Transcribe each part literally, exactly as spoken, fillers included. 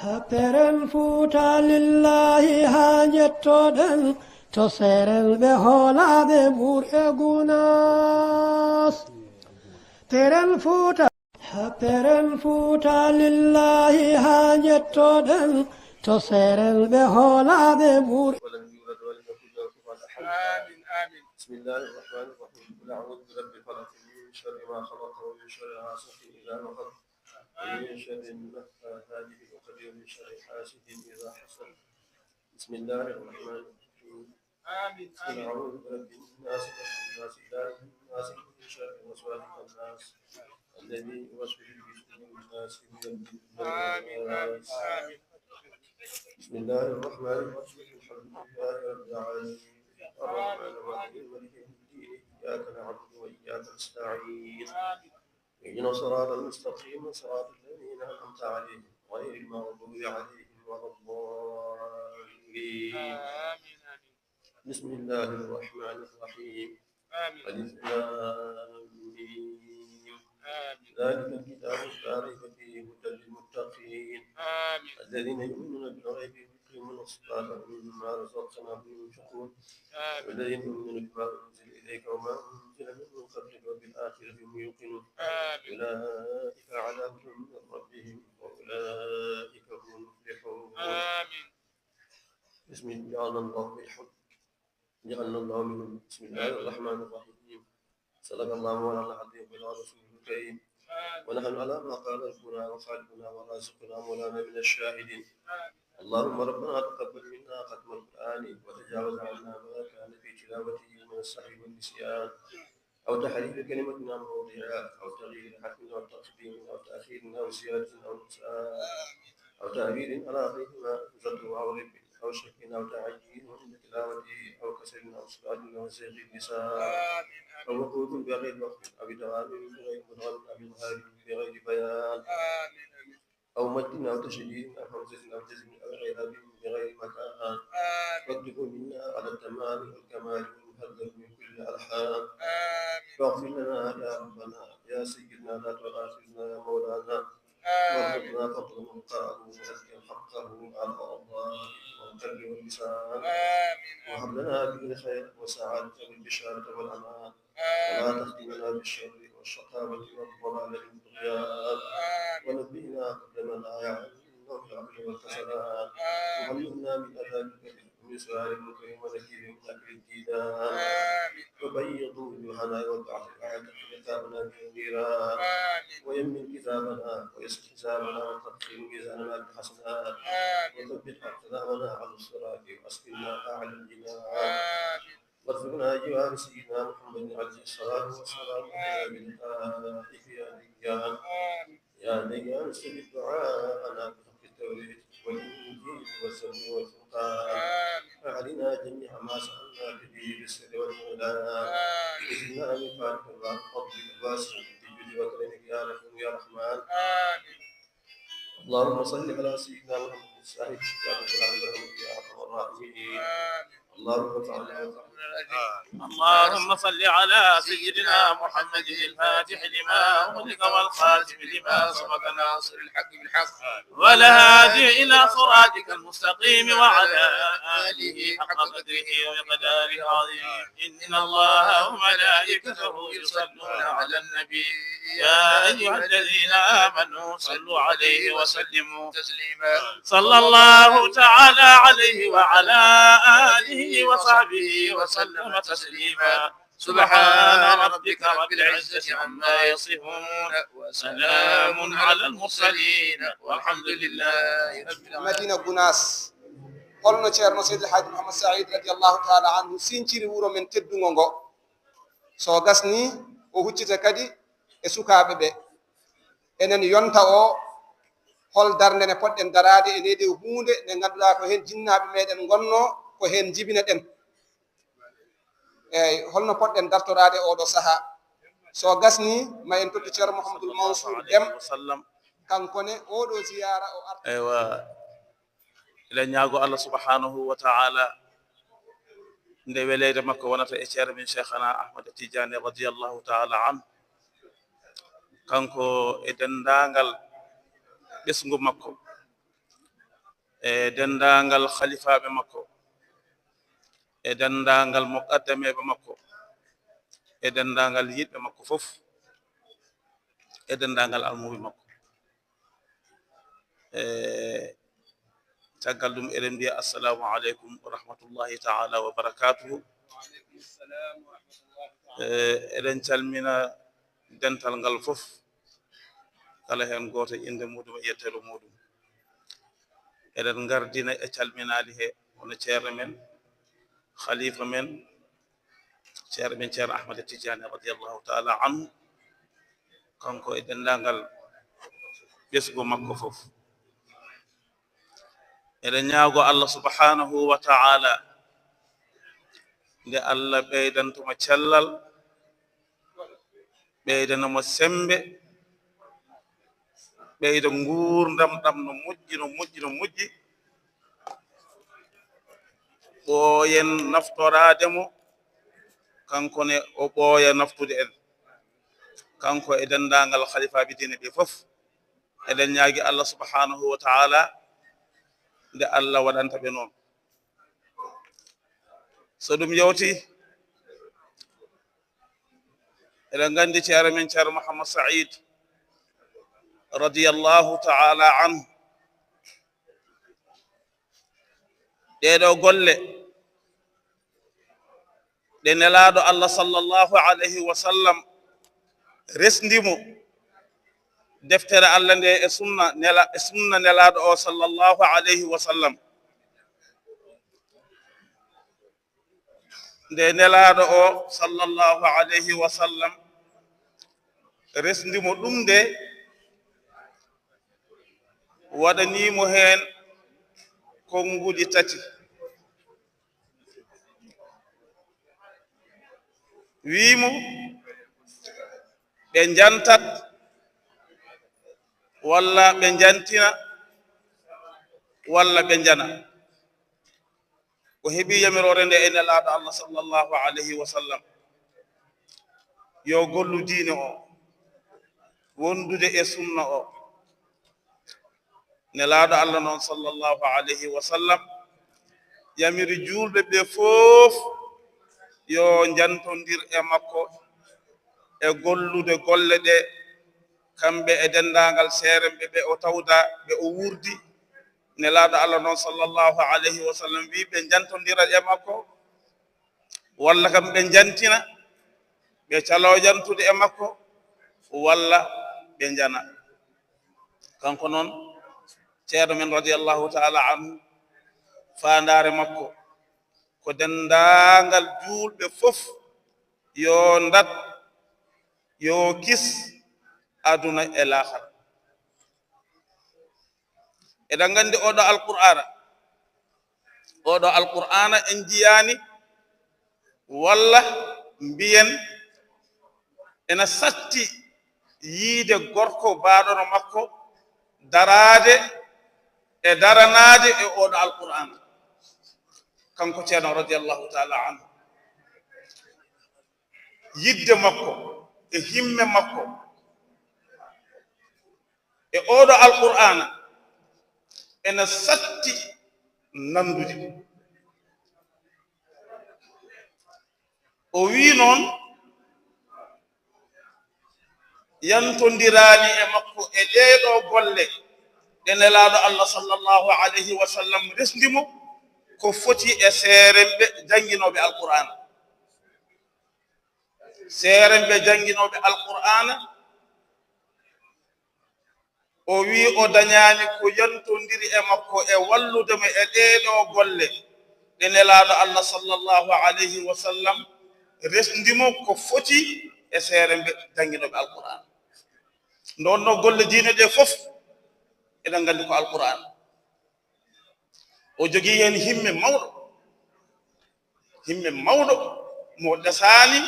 Peren Fuuta lillahi haa njettoɗen to seerenɓe hoolaaɓe Mbuur e Gunaas. Peren Fuuta, Peren Fuuta lillahi haa njettoɗen to seerenɓe hoolaaɓe Mbuur. ولم يولد ولم يكن له كفوا أحد. آمين، آمين. بسم الله الرحمن الرحيم. قل أعوذ برب الفلق، من شر ما خلق، ومن شر غاسق إذا وقب، ومن شر النفاثات في العقد، ومن شر حاسد إذا حسد. بسم الله الرحمن الرحيم. آمين، قل آمين. أعوذ برب الناس، ملك الناس، إله الناس، من شر الوسواس الخناس، الذي يوسوس في صدور الناس من الجنة آمين، آمين، والناس. آمين. بسم الله الرحمن الرحيم. الحمد لله رب العالمين. الرحمن الرحيم. مالك يوم الدين. إياك نعبد وإياك نستعين. آمين. اهدنا الصراط المستقيم، صراط الذين أنعمت عليهم، غير المغضوب عليهم ولا الضالين. آمين، آمين. بسم الله الرحمن الرحيم. آمين. ألف لام ميم. آمين. ذلك الكتاب لا ريب فيه هدى للمتقين. آمين. الذين يؤمنون بالغيب ويقيمون الصلاة ومما رزقناهم ينفقون. آمين. والذين يؤمنون بما أنزل إليك وما أنزل من قبلك وبالآخرة هم يوقنون. آمين. أولئك على هدى من ربهم وأولئك هم المفلحون. آمين. بسم الله، جعلنا الله منهم. جعلنا الله منهم. بسم الله الرحمن الرحيم. صدق الله مولانا العظيم وبلغ رسوله الكريم. ونحن على ما قال ربنا وخالقنا ورازقنا مولانا من الشاهدين. اللهم ربنا تقبل منا ختم القرآن وتجاوز عنا ما كان في تلاوته من السهو والنسيان أو تحريف كلمة عن موضعها أو تغيير حرف أو تقديم أو تأخير أو زيادة أو نقصان أو تأويل على غير ما أنزلته أو ريب أو شك أو تعجيل عند تلاوته أو كسل أو سرعة أو زيغ اللسان أو وقوف بغير وقت أو إدغام بغير مدغم أو إظهار بغير بيان أو مد أو تشديد أو همزة أو جزم أو إعراب بغير مكان. واكتبه منا على التمام والكمال والمهذب من كل ألحان. واغفر لنا يا ربنا يا سيدنا، لا تؤاخذنا يا مولانا. وارزقنا فضل من قرأه مؤديا حقه على الأرض والقلب واللسان. وهب لنا به الخير والسعادة والبشارة والأمان. ولا تختم لنا بالشر والشقاوة والضلال والطغيان. ونبهنا قبل منايا عن النوم والعقل والكسلان. وعلمنا من عذاب القبر ومن سؤال المنكر ونكير ومن أكل الديدان. وبيض وجوهنا وبعث وعتق رقابنا من النيران. ويمن كتابنا ويسر حسابنا وثقل ميزاننا بالحسنات. وثبت أقدامنا على الصراط وأسكننا أعلى الجنان. وارزقنا جوار سيدنا محمد عليه الصلاة والسلام بالحق يا ديان. يا ديان استجب دعاءنا بحق التوراة والإنجيل والزبور والفرقان. أعلنا جميع ما سألناك به بالسر والإعلان. وزدنا من فضلك الواسع بجودك وكرمك يا رحيم يا رحمن. اللهم صل على سيدنا محمد صاحب الشفاعة والعلم يا أرحم الراحمين. اللهم صل على اللهم صل على سيدنا محمد الفاتح لما أغلق والخاتم لما سبق ناصر الحق بالحق والهادي إلى صراطك المستقيم وعلى آله حق قدره ومقداره العظيم. إن الله وملائكته يصلون على النبي. يا أيها الذين آمنوا صلوا عليه وسلموا تسليما. صلى الله تعالى عليه وعلى آله وصحبه وسلم تسليما. سبحان ربك رب العزة عما يصفون وسلام على المرسلين والحمد لله رب العالمين. Madina Gunaas, holno Ceerno Seydi El Hadji Mouhamed Saïd radiyallahu taala anhu sinciri wuro men teddungo ngo? So gasni, o huccita kadi e sukaaɓe ɓe. Enen yonta o, hol darnde nde poɗɗen daraade e nde huunde nde ngannduɗaa ko heen jinnaaɓe meɗen ngonno, ko heen njibina ɗen? Eey, holno poɗɗen dartoraade oɗo sahaa? So gasni, ma en tottu Ceerno Mouhamadul Mansour Dem. Kanko ne, oɗo ziyaara o arti. Eywa, eɗen ñaago Allah subhanahu wa ta'ala nde weleede makko wonata e ceerno men Cheikhana Ahmad Tidiane radiyallahu ta'ala anhu. Kanko e denndaangal ɓesngu makko. e denndaangal khalifaaɓe makko, e denndaangal muqaddameeɓe makko, e denndaangal yiɗɓe makko fof, e denndaangal almuuɓe makko. E caggal ɗum, eɗen mbiya assalamu aleykum wa rahmatullahi taala wa barakatuhu. E, eɗen calmina dental ngal fof, kala heen gooto innde muɗum e yetteende muɗum. Eɗen ngardina e calminaali he, hono ceerno men, khalifa men, ceerno men Ceerno Ahmada Tijaani radiyallahu taala anhu, kanko e denndaangal ɓesngu makko fof. Eɗen ñaago Allah subhanahu wa taala nde Allah ɓeydanta mo cellal, ɓeydana mo semmbe, ɓeyda nguurndam ɗam no moƴƴi, no moƴƴi, no moƴƴi. Ɓooyen naftoraade mo, kanko ne o ɓooya naftude en, kanko e denndaangal khalifaaɓe diine ɓe fof. Eɗen ñaagi Allah subhanahu wa taala nde Allah waɗanta ɓe noon. So ɗum yawti, eɗen nganndi ceerno men, Ceerno Mouhammad Saïd, radiyallahu taala anhu, ɗee ɗoo golle ɗe Nelaaɗo Allah sallallahu alayhi wa sallam resndi mo, deftere Allah nde e sunna nela-, e sunna Nelaaɗo o sallallahu alayhi wa sallam. Nde Nelaaɗo o sallallahu alayhi wa sallam resndi mo ɗum nde, waɗanii mo heen konnguɗi tati. Wii mo, ɓe njantat, walla ɓe njantina, walla ɓe njana. O heɓi yamiroore nde e Nelaaɗo Allah sallallahu alayhi wa sallam, yo gollu diine o, wondude e sunna o. Nelaaɗo Allah noon sallallahu alayhi wa sallam yamiri juulɓe ɓe fof yo njantondir e makko e gollude golle ɗe, kamɓe e denndaangal seeremɓe ɓe o tawda, ɓe o wuurdi. Nelaaɗo Allah noon sallallahu alayhi wa sallam wii ɓe njantondira e makko, walla kam ɓe njantina, ɓe caloo jantude e makko, walla ɓe njana. Kanko noon, ceerno men radiyallahu taala anhu, faandaare makko ko denndaangal juulɓe fof yo ndat, yo kis aduna e laakhara. Eɗen nganndi oɗo Alqur'aana, oɗo Alqur'aana en njiyaani walla mbiyen ena satti yiide gorko baaɗono makko daraade e daranaade e oɗo Alqur'aana, kanko ceerno radiyallahu taala anhu. Yidde makko e himme makko e oɗo Alqur'aana ena satti nanndude. O wii noon, yantondiraani e makko e ɗee ɗoo golle ɗe Nelaaɗo Allah sallallahu alayhi wa sallam resndi mo, ko foti e seeremɓe jannginooɓe Alqur'aana. Seeremɓe jannginooɓe Alqur'aana, o wii o dañaani ko yantondiri e makko e wallude mo e ɗee ɗoo golle ɗe Nelaaɗo Allah sallallahu alayhi wa sallam resndi mo ko foti e seeremɓe jannginooɓe Alqur'aana. Nde wonnoo golle diine ɗe fof, eɗen nganndi ko Alqur'aana. O jogii heen himme mawɗo, himme mawɗo mo ɗesaani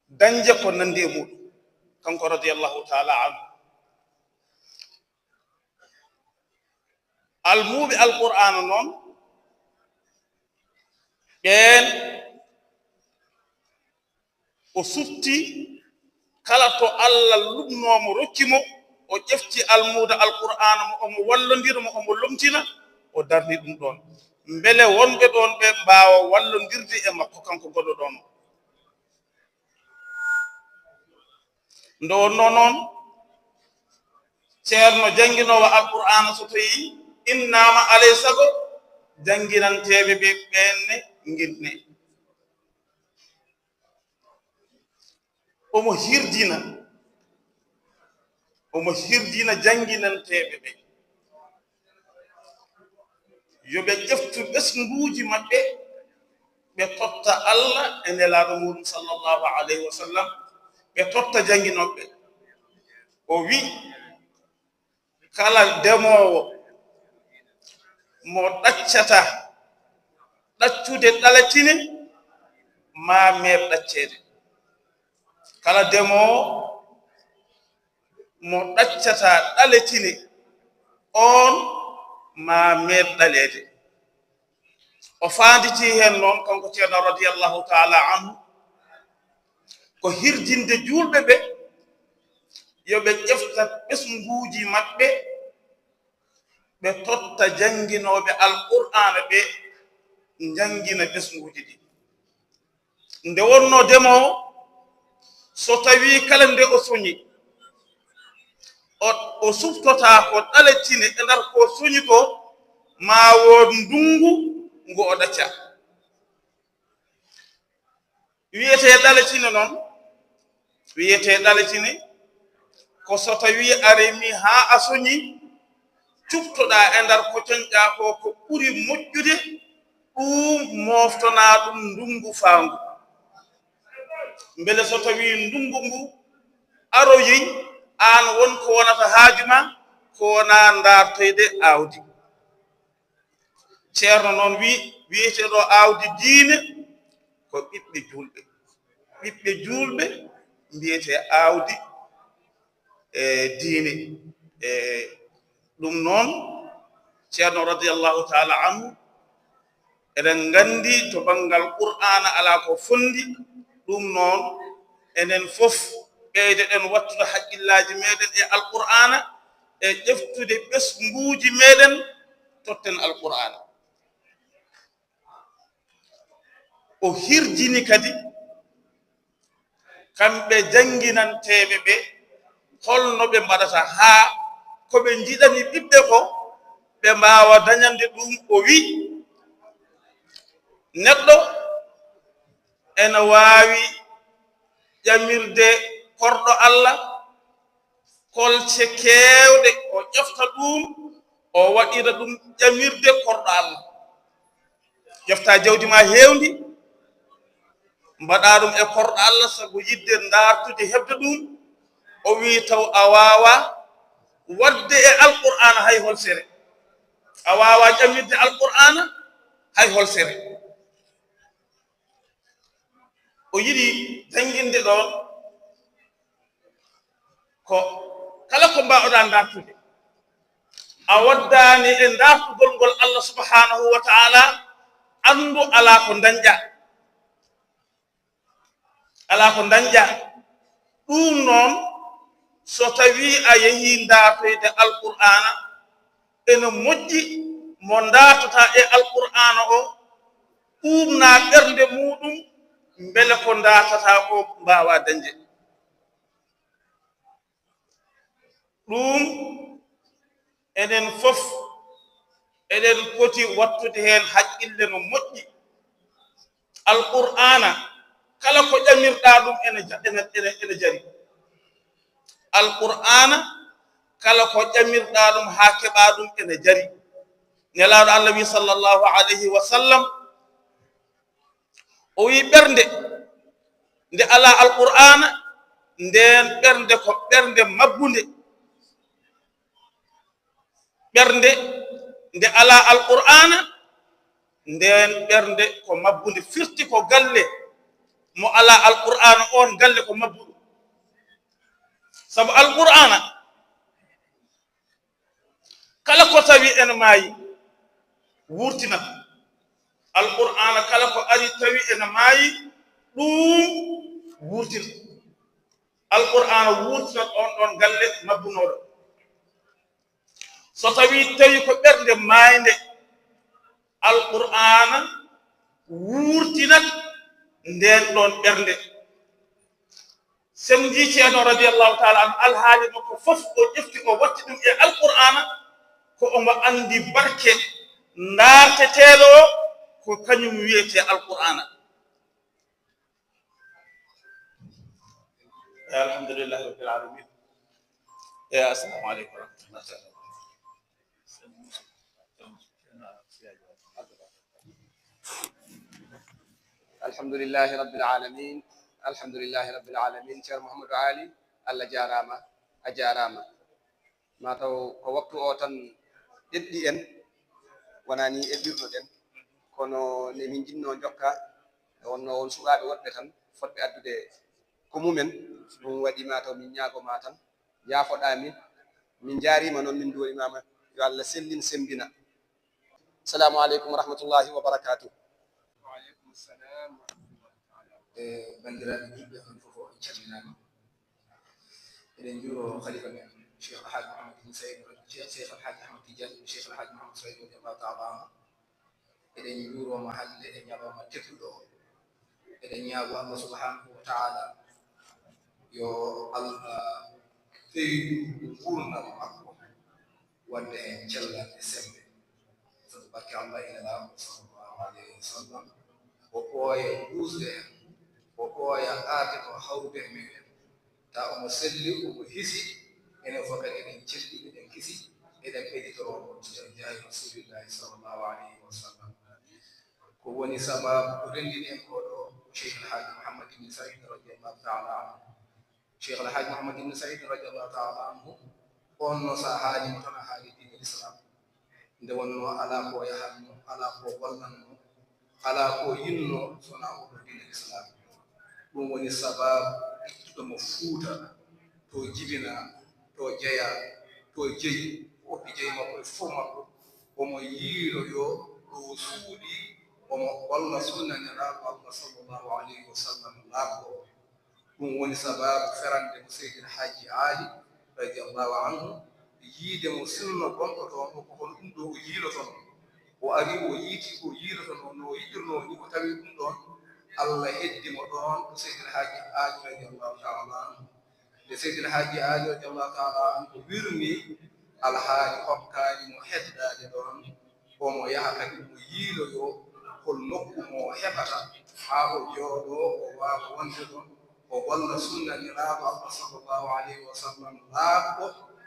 dañde ko nanndi e muɗum, kanko radiyallahu taala anhu. Almuuɓe Alqur'aana noon, ɓeen o suɓti kala to Allah luɓnoo mo, rokki mo, o ƴefti almuuda Alqur'aana mo, omo wallondira mo, omo lomtina, o darni ɗum ɗoon. Mbele wonɓe ɗoon ɓe mbaawa wallondirde e makko, kanko goɗɗo ɗoon o. Nde wonnoo noon, ceerno jannginoowo Alqur'aana, so tawii innaama alay sago, jannginanteeɓe ɓe ɓeen ne nginne. Omo hirdina, omo hirdina jannginanteeɓe ɓe, yo ɓe ƴeftu ɓesnguuji maɓɓe, ɓe totta Alla e Nelaaɗo muuɗum, sallallahu alayhi wa sallam, ɓe totta jannginooɓe. O wi, kala demoowo mo ɗaccata ɗaccude ɗaletine, ma meer ɗacceede. Kala demoowo mo ɗaccata ɗaletine, oon ma meer ɗaleede. O faanditii heen noon, kanko Ceerno radiyallahu taala anhu, ko hirjinde juulɓe ɓe, yo ɓe ƴefta ɓesnguuji maɓɓe, ɓe totta jannginooɓe Alqur'aana ɓe, njanngina ɓesnguuji ɗi. Nde wonnoo demoowo, so tawii kala nde o soñi, o, o suftotaako ɗaletine e nder ko soñi ko, ma wood ndunngu ngu o ɗacca. Wiyetee ɗaletine noon, wiyetee ɗaletine ko so tawii a remii haa a soñii, cuftoɗaa e nder ko coñɗaa ko, ko ɓuri moƴƴude, ɗum mooftanaa ɗum ndunngu faangu. Mbele so tawii ndunngu ngu aroyii, aan won ko wonata haaju ma, ko wonaa ndaartoyde aawdi. Ceerno noon wi, wiyetee ɗo aawdi diine ko ɓiɓɓe juulɓe. Ɓiɓɓe juulɓe mbiyetee aawdi, e, diine. E, ɗum noon, Ceerno radiyallahu taala anhu, eɗen nganndi to banngal Qur'aana alaa ko fonndi. Ɗum noon, enen fof ɓeydoɗen wattude hakkillaaji meeɗen e Alqur'aana, e ƴeftude ɓesnguuji meeɗen, totten Alqur'aana. O hirjini kadi kamɓe jannginanteeɓe ɓe, holno ɓe mbaɗata haa ko ɓe njiɗani ɓiɓɓe ko, ɓe mbaawa dañande ɗum. O wi, neɗɗo ena waawi ƴamirde korɗo Alla, kolce keewɗe, o ƴefta ɗum, o waɗira ɗum ƴamirde korɗo Alla. Ƴefta jawdi ma heewndi, mbaɗa ɗum e korɗo Alla, sabu yiɗde ndaartude heɓde ɗum. O wi taw a waawa waɗde e Alqur'aana hay holsere. A waawa ƴamirde Alqur'aana hay holsere. O yiɗi jannginde ɗoon ko kala ko mbaawɗaa ndaartude, a waddaani e ndaartugol ngol Allah subhanahu wa ta'ala, anndu alaa ko ndañƴaa, alaa ko ndañƴaa. Ɗum noon, so tawii a yehii ndaartoyde Alqur'aana, ene moƴƴi mo ndaartataa e Alqur'aana o, ɓuuɓnaa ɓernde muuɗum, mbele ko ndaartataa ko mbaawaa dañde. Ɗum enen fof eɗen poti wattude heen haqqille no moƴƴi. Alqur'aana, kala ko ƴamirɗaa ɗum ene ja-, ene, ene, ene jari. Alqur'aana, kala ko ƴamirɗaa ɗum haa keɓaa ɗum ene jari. Nelaaɗo Allah wi, sallallahu alayhi wa sallam, o wi, ɓernde nde alaa Alqur'aana, ndeen ɓernde ko ɓernde mabbunde. Ɓernde nde alaa Alqur'aana, ndeen ɓernde ko mabbunde, firti ko galle mo alaa Alqur'aana, oon galle ko mabbuɗo. Sabu Alqur'aana, kala ko tawi ene maayi, wuurtinat. Alqur'aana, kala ko ari tawi ene maayi, ɗum wuurtinat. Alqur'aana wuurtinat oon ɗoon galle mabbunooɗo. So tawii tawi ko ɓernde maaynde, Alqur'aana wuurtinat ndeen ɗoon ɓernde. Sen njii Ceerno radiyallahu taala anhu, alhaali makko fof o ƴefti, o watti ɗum e Alqur'aana, ko omo anndi barke ndaarteteeɗo o, ko kañum wiyetee Alqur'aana. Alhamdulillahi rabbil alamin. Eyi, assalamu aleykum wa rahmatullahi taala. Alhamdulillahi rabbil alamin. Alhamdulillahi rabbil alamin. Ceerno Mouhamadou Aly, Allah jaaraama, a jaaraama. Mataw ko waktu o tan ɗeɗɗi en, wonaa ni eɓɓirno ɗen, kono ne min jinnoo jokka, e wonno won suɓaaɓe woɗɓe tan fotɓe addude ko mumen. Ɗum waɗi mataw min ñaago ma tan, yaafoɗaa min. Min njaariima noon, min nduwanimaama, yo Allah sellin, semmbina. Assalamu aleykum wa rahmatullahi wa barakatuh. Wa aleykum salam wa rahmatullahi taala. E banndiraaɓe julɓe, on fof on calminaama. Eɗen njuuro khalifa men, Cheikh Alhaji Mouhamed Ibn Saïd, Cheikh, Cheikh Alhaji Ahmed Tidiane, Cheikh Alhaji Mouhamed Saïd, radiyallahu taala anhu. Eɗen njuuroo mo hannde e ñalawma tedduɗo o. Eɗen ñaago Allah subhanahu wa taala yo Allah feydu nguurndam makko, waɗde heen cellal e semmbe. Sabu barke Allah e Nelaaɗo sallallahu alayhi wa sallam, o ɓooya duusde en, o ɓooya arde ko hawrude e meɗen. Tawa omo selli, omo hisi, enen fof kadi eɗen celli, eɗen kisi, eɗen ɓeyditoroo mo e jaahi Rasulillahi sallallahu alayhi wa sallam. Ko woni sababu ko renndini en ko ɗo, Cheikh El Hadj Mouhamed Ibn Saïd radiyallahu taala anhu. Cheikh El Hadj Mouhamed Ibn Saïd radiyallahu taala anhu, on no, so a haali mo tan, a haali diine Islam. Nde wonnoo alaa ko yahatnoo, alaa ko gollatnoo, alaa ko yinnoo so wonaa oo ɗoo diine Islam. Ɗum woni sababu ittude mo Fuuta, to jibinaa, to jeyaa, to jeyi, oppi jeyi makko e fof makko. Omo yiiloyoo ɗo o suuɗii, omo golla sunna Nelaaɗo Allah sallallahu alayhi wa sallam laaɓɗo o. Ɗum woni sababu ferande mo Seydi El Hadji Aali radiyallahu anhu, yiide mo sinno bonɗo toon o, ko hono ɗum ɗo o yiilotonoo. O ari, o yiiti ko yiilotonoo, no o yiɗirnoo ni, o tawi ɗum ɗoon, Allah heddi mo ɗoon ko Seydi El Hadji Aali radiyallahu taala anhu. Nde Seydi El Hadji Aali radiyallahu taala anhu wirni, Alhaali hokkaani mo heddaade ɗoon. Omo yaha kadi, omo yiiloyoo hol nokku mo heɓata haa o jooɗoo, o waawa wonde ɗoon, o golla sunna Nelaaɗo Allah sallallahu alayhi wa sallam laaɓɗo,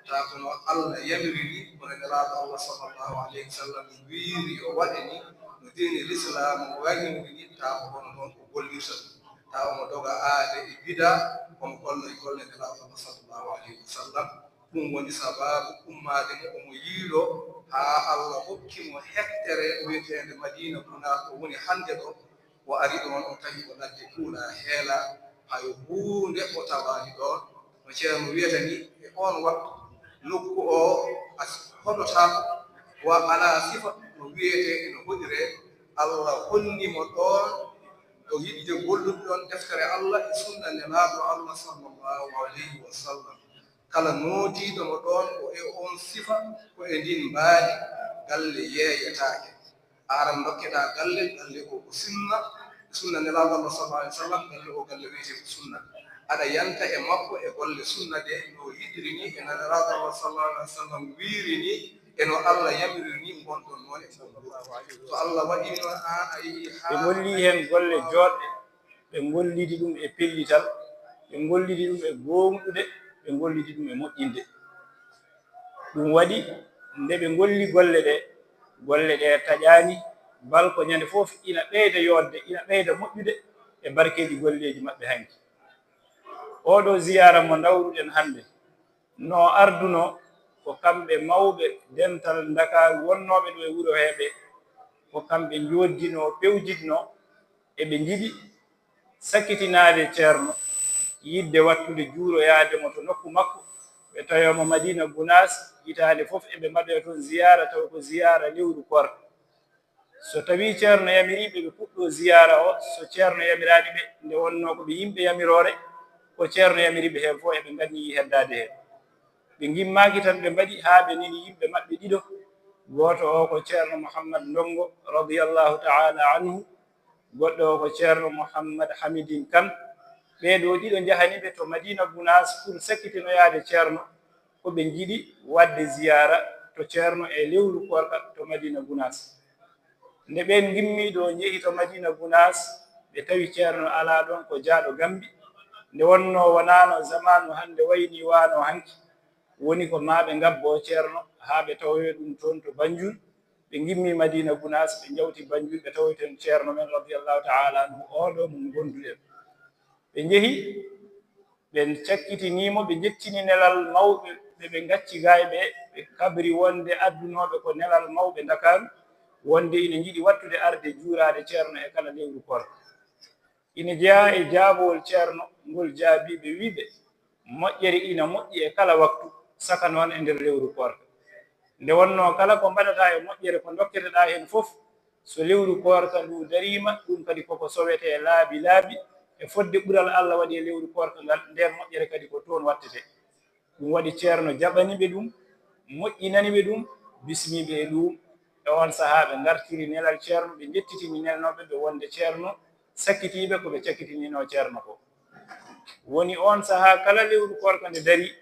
taa ko no Allah yamiri ni, kono Nelaaɗo Allah sallallahu alayhi wa sallam wiiri yo waɗe ni, no diine Lislaam waɗiri ni, taa ko hono noon o gollirta ɗum. Taa omo doga aade e bidaa, omo golla e golle Nelaaɗo Allah sallallahu alayhi wa sallam. Ɗum woni sababu ummaade mo, omo yiiloo haa Allah hokki mo hektere wiyeteende Madiina Gunaas, o woni hannde ɗo. O ari ɗoon, o tawi ko ladde kuulaa, heelaa, hay huunde o tawaani ɗoon. No Ceerno wiyata ni, e oon waktu, nokku o, as, hoɗotaako, wa alaa sifa no wiyetee eno hoɗiree. Allah honni mo ɗoon, o yiɗde gollude ɗoon deftere Allah e sunna Nelaaɗo Allah sallallahu alayhi wa sallam. Kala nootiiɗo mo ɗoon ko e oon sifa, ko e ndiin mbaadi, galle yeeyetaake. A aran ndokkeɗaa galle, galle o ko sunna, sunna Nelaaɗo Allah sallallahu alayhi wa sallam, galle o galle wiyetee ko sunna. Aɗa yanta e makko e golle sunna ɗe, no yiɗiri ni, e no Nelaaɗo Allah sallallahu alayhi wa sallam wiiri ni, e no Allah yamiriri ni, ngonɗon noon e ngon. So Allah waɗiino aan a yehii haa, ɓe ngolli heen golle jooɗɗe. Ɓe ngollidi ɗum e pellital, ɓe ngollidi ɗum e goongɗude, ɓe ngollidi ɗum e moƴƴinde. Ɗum waɗi, nde ɓe ngolli golle ɗe, golle ɗe taƴaani, bal ko ñande fof ina ɓeyda yooɗde, ina ɓeyda moƴƴude e barkeeji golleeji maɓɓe hanki. Ooɗoo ziyaara mo ndawruɗen hannde, no ardunoo, ko kamɓe mawɓe dental Ndakaaru wonnooɓe ɗo e wuro hee ɓe, ko kamɓe njooddinoo, pewjidnoo, eɓe njiɗi sakkitinaade Ceerno, yiɗde waɗtude juuroyaade mo to nokku makko, ɓe tawa mo Madiina Gunaas, hitaande fof eɓe mbaɗoya toon ziyaara, tawa ko ziyaara lewru koorka. So tawii Ceerno yamirii ɓe, ɓe puɗɗoo ziyaara o, so Ceerno yamiraani ɓe, nde wonnoo ko ɓe yimɓe yamiroore, ko Ceerno yamiri ɓe heen fof, eɓe nganni heddaade heen. Ɓe ngimmaaki tan, ɓe mbaɗi haa ɓe neli yimɓe maɓɓe ɗiɗo. Gooto o ko Ceerno Muhammad Ndonngo, radiyallahu ta'ala anhu, goɗɗo o ko Ceerno Muhammad Hamidin Kan. Ɓee ɗoo ɗiɗo njahani ɓe to Madina Gunaas pour sakkitinoyaade Ceerno ko ɓe njiɗi waɗde ziyaara to Ceerno e lewru koorka to Madina Gunaas. Nde ɓeen ngimmi ɗo njehi to Madina Gunaas, ɓe tawi Ceerno alaa ɗoon, ko jaaɗo Gambi. Nde wonnoo wonaano zamaanu hannde wayi ni waano hanki, woni ko maa ɓe ngabbo Ceerno haa ɓe tawoya ɗum toon to Banjul. Ɓe ngimmi Madina Gunaas, ɓe njawti Banjul, ɓe tawoya toon Ceerno men radiyallahu ta'ala anhu, oo ɗo mo ngonduɗen. Ɓe njehi, ɓe cakkitinii mo, ɓe njettini nelal mawɓe ɓe ɓe ngacci gaay ɓe, ɓe kabri wonde addunooɓe ko nelal mawɓe Ndakaaru, wonde ina njiɗi waɗtude arde juuraade Ceerno e kala lewru koorka. Ina jeyaa e jaabowol Ceerno ngol jaabii ɓe, wii ɓe, moƴƴere ina moƴƴi e kala waktu, saka noon e nder lewru koorka. Nde wonnoo kala ko mbaɗataa e moƴƴere ko ndokketeɗaa heen fof, so lewru koorka ndu dariima, ɗum kadi koko sowetee laabi laabi, e fodde ɓural Alla waɗi e lewru koorka ngal, ndeen moƴƴere kadi ko toon waɗtetee. Ɗum waɗi Ceerno jaɓani ɓe ɗum, moƴƴinani ɓe ɗum, bismii ɓe e ɗum. E oon sahaa ɓe ngartiri nelal Ceerno, ɓe njettitini nelnooɓe ɓe wonde Ceerno sakkitii ɓe ko ɓe cakkitinino Ceerno ko. Woni oon sahaa kala lewru koorka nde darii,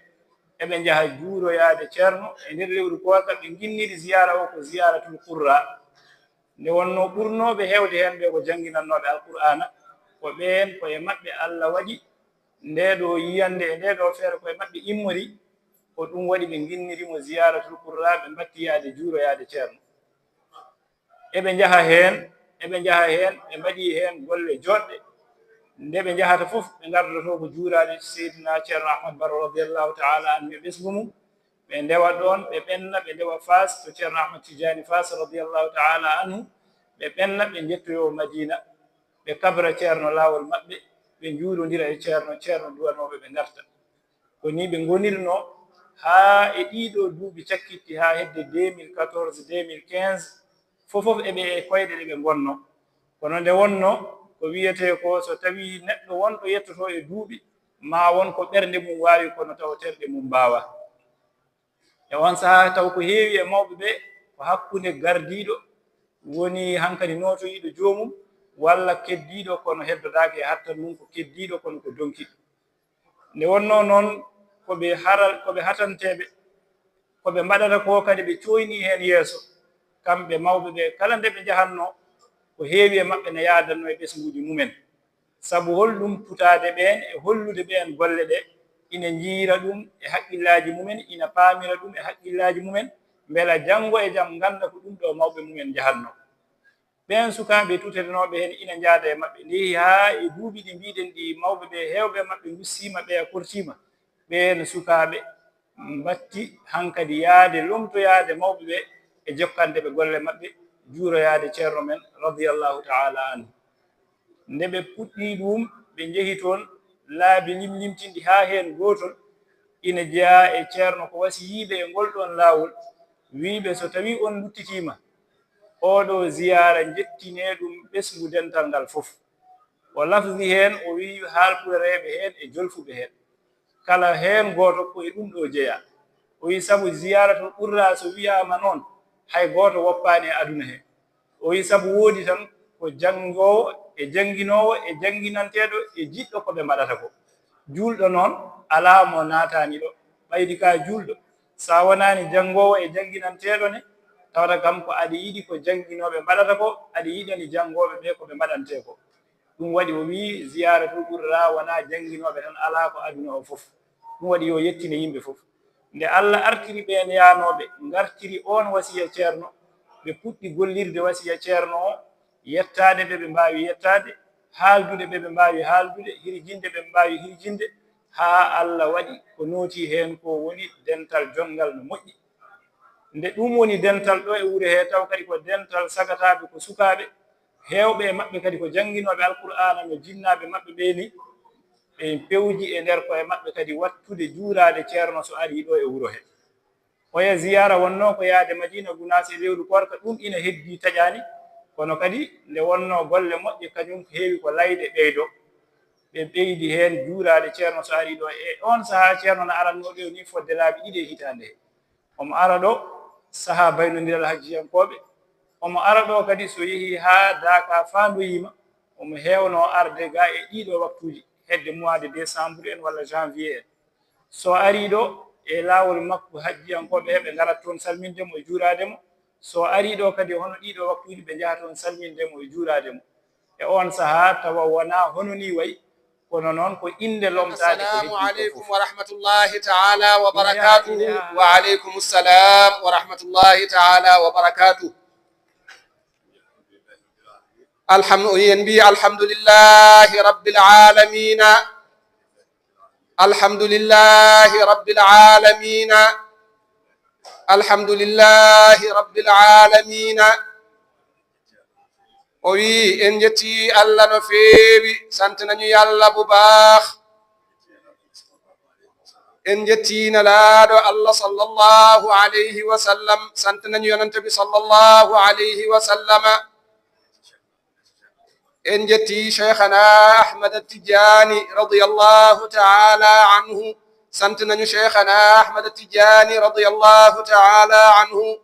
eɓe njaha juuroyaade Ceerno. E nder lewru koorka ɓe nginniri ziyaara o ko ziyaaratul qurra. Nde wonnoo ɓurnooɓe heewde heen ɓe ko jannginannooɓe Alqur'aana, ko ɓeen ko e maɓɓe Alla waɗi ndee ɗoo yiyannde e ndee ɗoo feere ko e maɓɓe immori, ko ɗum waɗi ɓe nginniri mo ziyaaratul qurra, ɓe mbattiyaade juuroyaade Ceerno. Eɓe njaha heen, eɓe njaha heen, ɓe mbaɗi heen golle jooɗɗe. Nde ɓe njahata fof, ɓe ngardotoo ko juuraade Seydina Ceerno Ahmad Baro radiyallahu ta'ala anhu e ɓesngu mum. Ɓe ndewa ɗoon, ɓe ɓenna, ɓe ndewa Faas to Ceerno Ahmad Tijaani Faas radiyallahu ta'ala anhu. Ɓe ɓenna, ɓe njettoyoo Madiina, ɓe kabra Ceerno laawol maɓɓe, ɓe njuurondira e Ceerno, Ceerno duwanooɓe ɓe ngarta. Ko nii ɓe ngonirnoo haa e ɗiiɗoo duuɓi cakkitti, haa hedde deux mille quatorze, deux mille quinze, fof fof eɓe e koyɗe ɗe ɓe ngonnoo. Kono nde wonnoo ko wiyetee ko, so tawii neɗɗo wonɗo yettotoo e duuɓi, maa won ko ɓernde mum waawi, kono tawa terɗe mum mbaawaa. E oon sahaa, taw ko heewi e mawɓe ɓe ko hakkunde gardiiɗo, woni hankadi nootoyiiɗo joomum, walla keddiiɗo kono heddodaaki e hattan mum, ko keddiiɗo kono ko donkiiɗo. Nde wonnoo noon, ko ɓe haral, ko ɓe hatanteeɓe, ko ɓe mbaɗata ko kadi ɓe cooynii heen yeeso. Kamɓe mawɓe ɓe, kala nde ɓe njahannoo, ko heewi e maɓɓe ne yaadannoo e ɓesnguuji mumen. Sabu holɗum? Tutaade ɓeen e hollude ɓeen golle ɗe, ina njiyra ɗum e haqqillaaji mumen, ina paamira ɗum e haqqillaaji mumen, mbela janngo e jam ngannda ko ɗum ɗo mawɓe mumen njahannoo. Ɓeen sukaaɓe tutetenooɓe heen ina njaada e maɓɓe, nde yehi haa e duuɓi ɗi mbiɗen ɗi, mawɓe ɓe, heewɓe maɓɓe ngussiima, ɓeya kortiima. Ɓeen sukaaɓe mbatti hankadi yahde lomtoyaade mawɓe ɓe e jokkande ɓe golle maɓɓe, juuroyaade Ceerno men radiyallahu ta'ala anhu. Nde ɓe puɗɗii ɗum, ɓe njehi toon laabi limlimtinɗi haa heen gootol ina jeyaa e Ceerno ko wasiyii ɓe e ngol ɗoon laawol, wii ɓe, so tawii on luttitiima, oo ɗoo ziyaara njettinee ɗum ɓesngu dental ngal fof. O lafdi heen, o wii haalpurereeɓe heen e jolfuɓe heen, kala heen gooto ko e ɗum ɗo jeyaa. O wii, sabu ziyaaratul qurra so wiyaama noon, hay gooto woppaani e aduna he. O wii, sabu woodi tan ko janngoowo e jannginoowo e jannginanteeɗo e jiɗɗo ko ɓe mbaɗata ko. Juulɗo noon, alaa mo naataani ɗo. Ɓaydi ka juulɗo, so a wonaani janngoowo e jannginanteeɗo ne, tawata kam ko aɗa yiɗi ko jannginooɓe mbaɗata ko, aɗa yiɗani janngooɓe ɓe ko ɓe mbaɗantee ko. Ɗum waɗi o wii, ziyaaratul qurra wonaa jannginooɓe tan, alaa ko aduna o fof. Ɗum waɗi yo yettine yimɓe fof. Nde Alla artiri ɓeen yaanooɓe, ngartiri oon wasiya Ceerno, ɓe puɗɗi gollirde wasiya Ceerno o, yettaade ɓe ɓe mbaawi yettaade, haaldude ɓe ɓe mbaawi haaldude, hirjinde ɓe ɓe mbaawi hirjinde, haa Alla waɗi ko nootii heen ko woni dental jonngal no moƴƴi. Nde ɗum woni dental ɗo e wuro he, taw kadi ko dental sagataaɓe ko sukaaɓe, heewɓe e maɓɓe kadi ko jannginooɓe Alqur'aana no jinnaaɓe maɓɓe ɓe ni, ɓe pewji e nder koye maɓɓe kadi waɗtude juuraade Ceerno so arii ɗo e wuro he. Oya ziyaara wonnoo ko yahde Madiina Gunaas e lewru koorka, ɗum ina heddii taƴaani, kono kadi nde wonnoo golle moƴƴe kañum heewi ko layde ɓeydo. E ɓeydi heen juuraade Ceerno so arii ɗo. E oon sahaa, Ceerno na arannoo ɗo ni fodde laabi ɗiɗi e hitaande he. Omo ara ɗo sahaa baynondiral hajjiyankooɓe. Omo ara ɗo kadi so yehii haa Daaka faandoyiima, omo heewnoo arde ga e ɗiiɗo waktuuji, hedde mois de décembre en walla janvier en. So arii ɗo e laawol makko, hajjiyankooɓe he ɓe ngarat toon salminde mo e juuraade mo. So arii ɗo kadi, hono ɗiiɗo waktuuji, ɓe njaha toon salminde mo e juuraade mo. E oon sahaa, tawa wonaa hono nii wayi, kono noon ko innde lomtaade ko Assalamu heddii ko aleykum fof. Wa rahmatullahi taala wa barakatuhu. Wa aleykum salam wa rahmatullahi taala wa barakatuhu. Alhamdu-, en mbi alhamdulillahi rabbil alamina. Alhamdulillahi rabbil alamina. Alhamdulillahi rabbil alamina. O wi, en njetti Allah no feewi, sant nañu Yàlla bu baax. En njetti Nelaaɗo Allah sallallahu alayhi wa sallam, sant nañu Yonent bi sallallahu alayhi wa sallama. En njetti Cheikhana Ahmad Tijani radiyallahu ta'ala anhu, sant nañu Cheikhana Ahmad Tijani radiyallahu ta'ala anhu.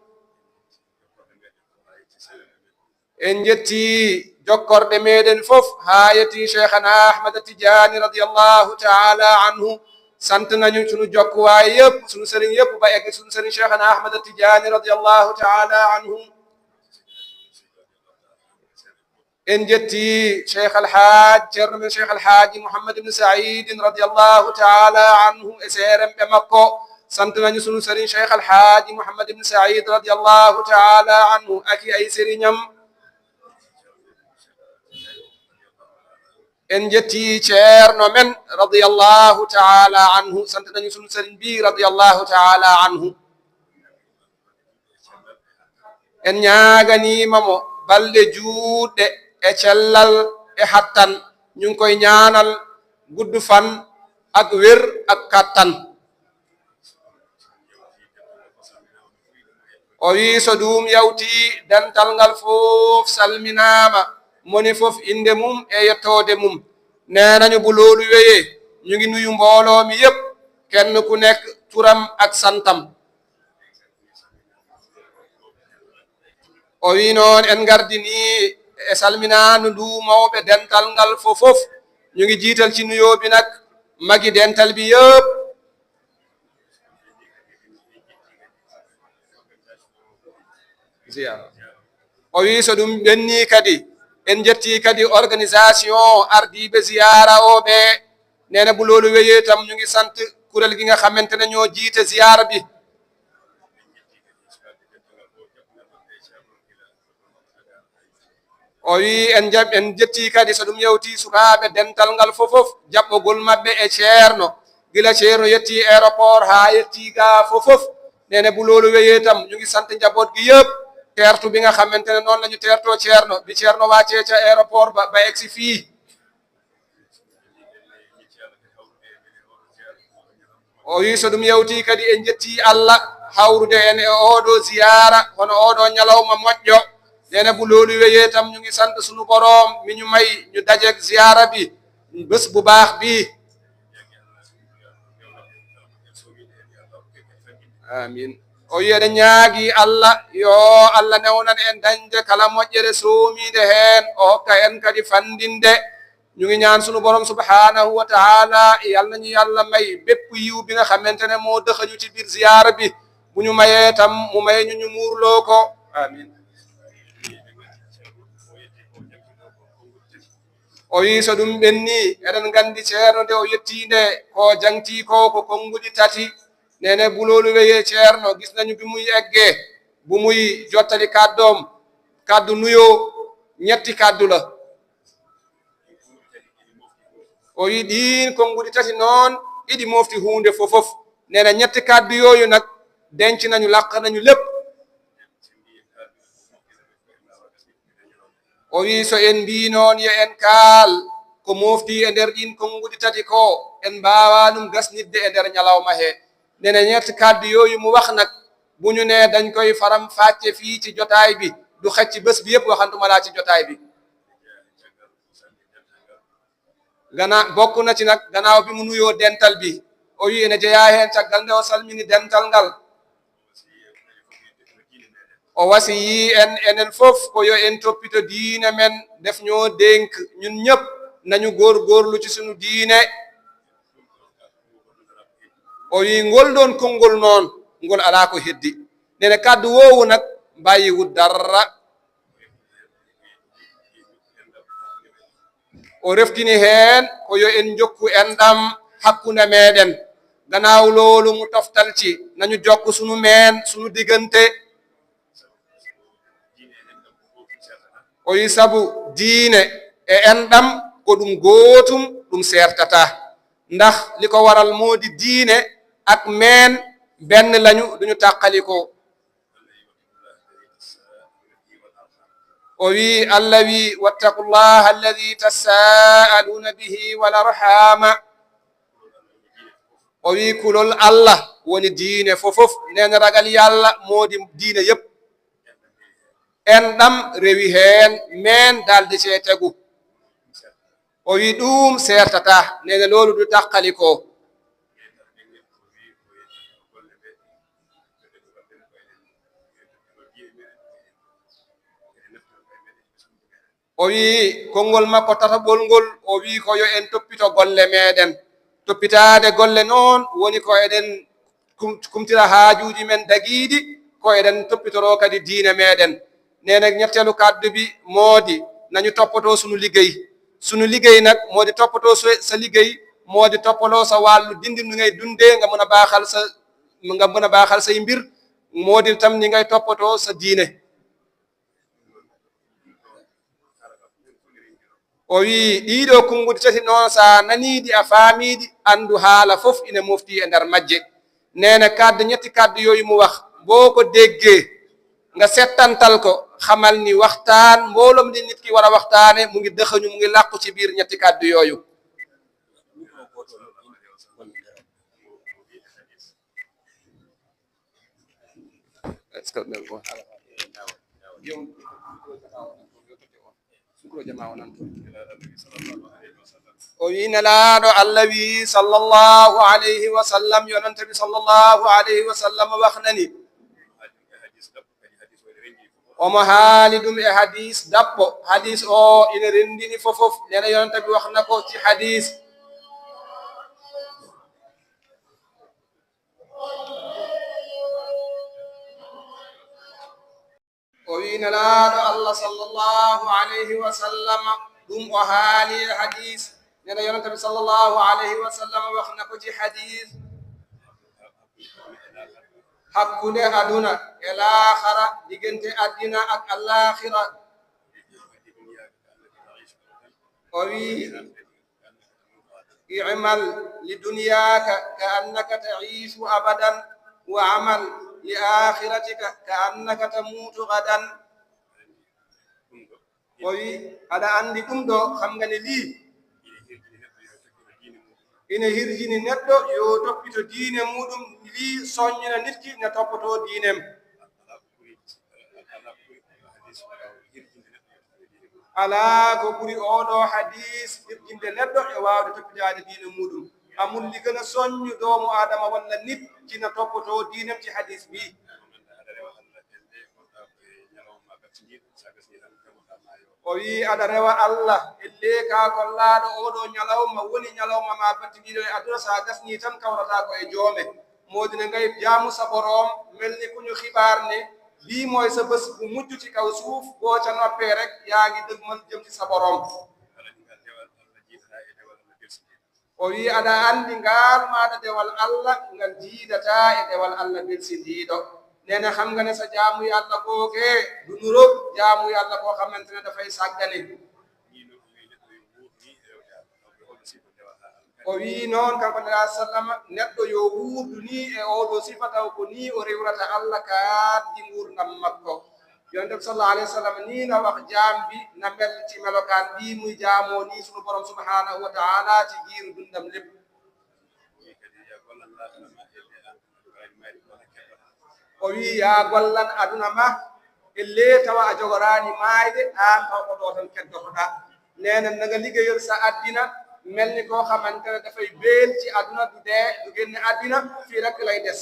En njetti jokkorɗe meɗen fof, haa yetti Cheikhana Ahmad Tijani radiyallahu ta'ala anhu. Sant nañu sunu jokkuwaay yépp, sunu sëriñ yépp, ba egg sunu sëriñ Cheikhana Ahmad Tijani radiyallahu ta'ala anhu. En njetti Cheikh Al Hadj, Ceerno men Cheikh Al Hadji Mouhammad ibn Saïd radiyallahu ta'ala anhu e seeremɓe makko. Sant nañu sunu sëriñ Cheikh Al Hadji Mouhammad ibn Saïd radiyallahu ta'ala anhu ak i ay sëriñam. En njetti Ceerno men radiyallahu ta'ala anhu. Sant nañu sunu sëriñ bi radiyallahu ta'ala anhu. En ñaaganiima mo balɗe juutɗe e cellal e hattan. Ñu ngi koy ñaanal gudd fan ak wér ak kattan. O wi so ɗum yawti, dental ngal fof salminaama, moni fof innde mum e yettoode mum. Nee nañu bu loolu wéyee, ñu ngi nuyu mbooloo mi yépp, kenn ku nekk turam ak santam. O wi noon en ngardini e salminaandu ndu mawɓe dental ngal fof fof. Ñu ngi jiital ci nuyoo bi nag magi dental bi yépp. Ziyaara. O wi so ɗum ɓenni kadi, en njetti kadi organisation ardiiɓe ziyaara o ɓe. Nee na bu loolu wéyee tam, ñu ngi sant kuréel gi nga xamante ne ñoo jiite ziyaara bi. O wi en jab-, en jetti kadi so ɗum yawti sukaaɓe dental ngal fof fof, jaɓɓogol maɓɓe e Ceerno. Gila Ceerno yetti aéroport haa yetti ga fof fof. Nee na bu loolu wéyee tam, ñu ngi sant njaboot gi yépp. Teertu bi nga xamante ne noonu la ñu teertoo Ceerno, bi Ceerno wàccee ca aéroport ba, ba egsi fii. O wi so ɗum yawti kadi, en njetti Allah hawrude en e oɗo ziyaara, hono oɗo ñalawma moƴƴo. Nee na bu loolu wéyee tam, ñu ngi sant sunu Boroom mi ñu may ñu dajeek ziyaara bi, bés bu baax bi. Amiin. O wi eɗen ñaagi Allah, yo Allah newnan en dañde kala moƴƴere soomiinde heen, o hokka en kadi fanndinde. Ñu ngi ñaan sunu Borom subhanahu wa ta'ala, yal nañu Yàlla may bépp yiw bi nga xamante ne moo dëxañu ci biir ziyaara bi. Bu ñu mayee tam, mu may ñu, ñu muurloo ko. Amiin. O wi so ɗum ɓenni, eɗen nganndi Ceerno nde o yetti nde, ko jaŋti ko, ko konnguɗi tati. Nee na bu loolu wéyee Ceerno, gis nañu bi muy eggee, bu muy jottali kàddoom, kàddu nuyoo, ñetti kàddu la. O wi ɗiin konnguɗi tati noon, iɗi mofti huunde fof fof. Nee na ñetti kàddu yooyu nag, denc nañu, làq nañu lépp. O wi so en mbii noon yo en kaal ko mofti e nder ɗiin konnguɗi tati ko, en mbaawaa ɗum gasnitde e nder ñalawma he. Nee na ñetti kàddu yooyu mu wax nag, bu ñu nee dañ koy faram fàcce fii ci jotaay bi, du xaj ci bés bi yépp, waxantuma laa ci jotaay bi. Gana bokk na ci nag, gannaaw bi mu nuyoo dental bi, o wi ene jeyaa heen, caggal nde o salmini dental ngal, o wasiyii en, enen fof, ko yo en toppito diine men, def ñoo dénk ñun ñëpp, nañu góorgóorlu ci sunu diine. O wi ngol ɗoon konngol noon, ngol alaa ko heddi. Nene kàddu woowu nag bàyyiwut dara. O reftini heen ko yo en njokku enɗam hakkunde meɗen. Gannaaw loolu mu toftal ci, nañu jokk sunu meen, sunu diggante. O wi sabu diine e enɗam ko ɗum gootum, ɗum seertataa. Ndax li ko waral moo di diine ak meen benn lañu, duñu tàqalikoo. O wi, Allah wi, "Wattaqullaha alladi tasaaluna bihi wal arhama." O wi, kulol Allah woni diine fofof. Neen ragal Yàlla moo di diine yépp. Enɗam rewi heen, meen daldi cee tegu. O wi, ɗuum seertataa. Nene loolu du tàqalikoo. O wi konngol makko tataɓol ngol, o wi ko yo en toppito golle meɗen. Toppitaade golle noon woni ko eɗen kum-, kumtira haajuuji men dagiiɗi, ko eɗen toppitoroo kadi diine meɗen. Nene ñetteelu kàddu bi moo di nañu toppatoo sunu liggéey. Sunu liggéey nag moo di toppatoo sa, sa liggéey, moo di toppatoo sa wàllu dindi nu ngay dundee, nga mën a baaxal sa, nga mën a baaxal say mbir, moo di tam ni ngay toppatoo sa diine. O wi, ɗiiɗo kunnguɗi tati noon, sa naniiɗi a faamiiɗi, anndu haala fof ina mofti e nder majje. Nene kàddu, ñetti kàddu yooyu mu wax, boo ko déggee, nga settantal ko, xamal ni waxtaan, mbooloom li nit ki war a waxtaane, mu ngi dëxëñu, mu ngi làqu ci biir ñetti kàddu yooyu. O wi Nelaaɗo Allah wi, sallallahu alayhi wa sallam, yonante bi sallallahu alayhi wa sallam wax na ni, omo haali ɗum e hadiis daɓɓo. Hadiis o ina renndini fofof. Nene yonante bi wax na ko ci hadiis. O wi Nelaaɗo Allah sallallahu alayhi wa sallam, ɗum o haali e hadiis. Nene yonante bi sallallahu alayhi wa sallam wax na ko ci hadiis. Hakkunde aduna e laaxara, diggante àddina ak allaaxira. O wi, "I'mal li dunyaaka ka annaka ta'iishu abadan, wa amal li aaxiratika ka annaka tamuutu gadan." O wi, aɗa anndi ɗum ɗo, xam nga ne lii ina hirjini neɗɗo yo toppito diine muuɗum, lii soññina nit ki na toppatoo diineem. Alaa ko ɓuri oo ɗoo hadiis hirjinde neɗɗo e waawde toppitaade diine muuɗum. Amul li gën a soññ doomu Aadama walla nit ki na toppatoo diineem ci hadiis bii. O wi, aɗa rewa Allah, ellee ka gollaaɗo oo ɗoo ñalawma woni ñalawma ma battindiiɗo e aduna, so a gasnii tan kawrataa ko e joome. Moo di na ngay jaamu sa Boroom, mel ni ku ñu xibaar ne bii mooy sa bés bu mujj ci kaw suuf, boo ca noppee rek yaa ngi dëgmal jëm ci sa Boroom. O wi, aɗa anndi ngaal maaɗa dewal Allah, ngal jiidataa e dewal Allah belsindiiɗo. Nene xam nga ne sa jaamu Yàlla googee du nuroog jaamu Yàlla koo xamante ne dafay sàggane. O wi noon, kanko Nelaaɗo sallama, neɗɗo yo wuurdu nii e oo ɗoo sifa, taw ko nii o rewrata Allah kadi nguurndam makko. Yonent bi sallallahu alayhi wa sallam nii na wax jaam bi na mel ci melokaan bii muy jaamoo nii sunu Borom subhaanahu wa ta'ala ci giiru dundam lépp. O wi, yaa gollan aduna ma, ellee tawa a jogoraani maayde, aan taw ko ɗoo tan keddotoɗaa. Nene na nga liggéeyal sa àddina, Mel ni koo xamante ne dafay béel ci àdduna, du dee, du génn àddina, fii rek lay des.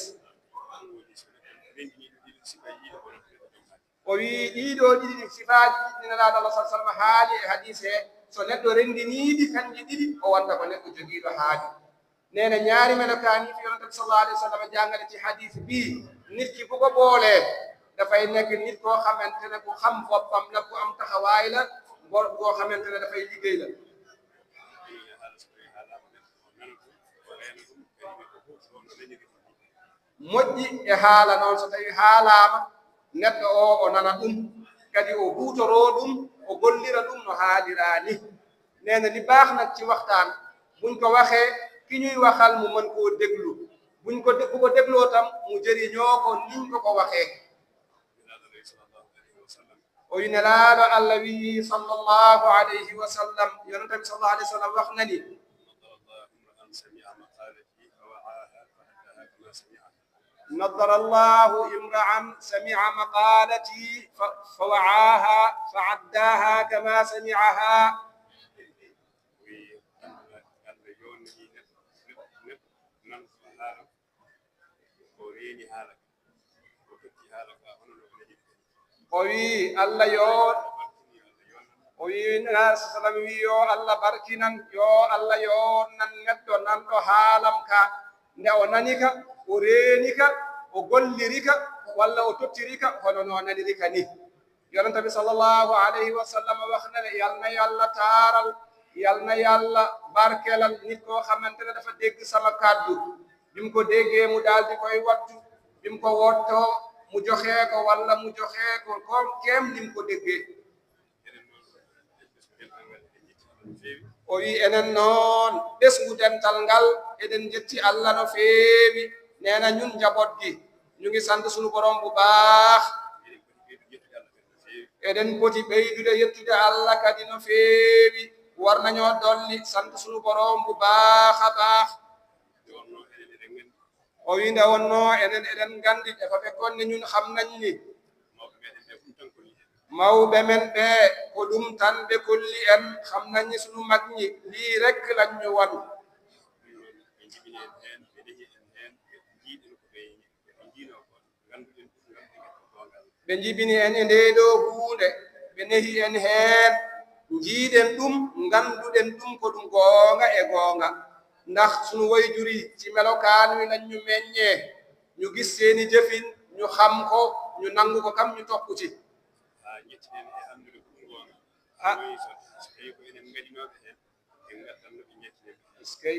O wii ɗii ɗoo ɗiɗi sifaaji ɗi Nelaaɗo Allah sallallahu alayhi wa sallam haali e hadiis he, so neɗɗo renndinii ɗi kanji ɗiɗi, o wonta ko neɗɗo jogiiɗo haaju. Nee na ñaari melokaan yi fi Yonent bi sallallahu alayhi wa sallam jàngale ci hadiis bii, nit ki bu ko boolee, dafay nekk nit koo xamante ne ku xam boppam la, ku am taxawaay la, bo-, koo xamante ne dafay liggéey la. Moƴƴi e haala noon, so tawii haalaama, neɗɗo oo o nana ɗum, kadi o huutoroo ɗum, o gollira ɗum no haaliraa ni. Nee na li baax nag ci waxtaan, buñ ko waxee, ki ñuy waxal mu mën koo déglu. Buñ ko dé-, bu ko dégloo tam, mu jëriñoo ko niñ ko ko waxee. O wi Nelaaɗo Allah wi sallallahu alayhi wa sallam, Yonent bi sallallahu alayhi wa sallam wax na ni: نضر الله امرأ سمع مقالتي ف-، فوعاها فأداها كما سمعها. O wi Allah yo, o wi Nelaaɗo sallam wi yo Allah barkinan, yo Allah yoonnan neɗɗo nanɗo haalam ka, nde o nani ka, o reeni ka, o golliri ka, walla o tottiri ka hono no o naniri ka ni. Yonent bi sallallahu alayhi wa sallam wax na ne, yal na Yàlla taaral, yal na Yàlla barkeelal nit koo xamante ne dafa dégg sama kàddu. Bi mu ko déggee, mu daal di koy wattu. Bi mu ko wottoo, mu joxee ko, walla mu joxee ko comme kem ni mu ko déggee. O wi enen noon, ɓesngu dental ngal, eɗen njetti Allah no feewi. Nee na ñun njaboot gi, ñu ngi sant sunu Borom bu baax. Eɗen poti ɓeydude yettude Allah kadi no feewi. War nañoo dolli sant sunu Borom bu baax a baax. O wi nde wonnoo enen eɗen nganndi e ko ɓe konni, ñun xam nañ ni. Mawɓe men ɓe, ko ɗum tan ɓe kolli en, xam nañ ni sunu mag ñi, lii rek lañ ñu wan. Ɓe njibini en e ndee ɗoo huunde, ɓe nehi en heen, njiiɗen ɗum, ngannduɗen ɗum ko ɗum goonga e goonga. Ndax sunu wayjur yi ci melokaan wi lañ ñu meññee, ñu gis seeni jëfin, ñu xam ko, ñu nangu ko, kam ñu topp ci. Haa njettinen e anndude ko ɗum goonga. Ah. Ɗum woni so, so tawii ko enen ngaɗinooɓe heen, en ngattan no ɓe njettinen. Eskey.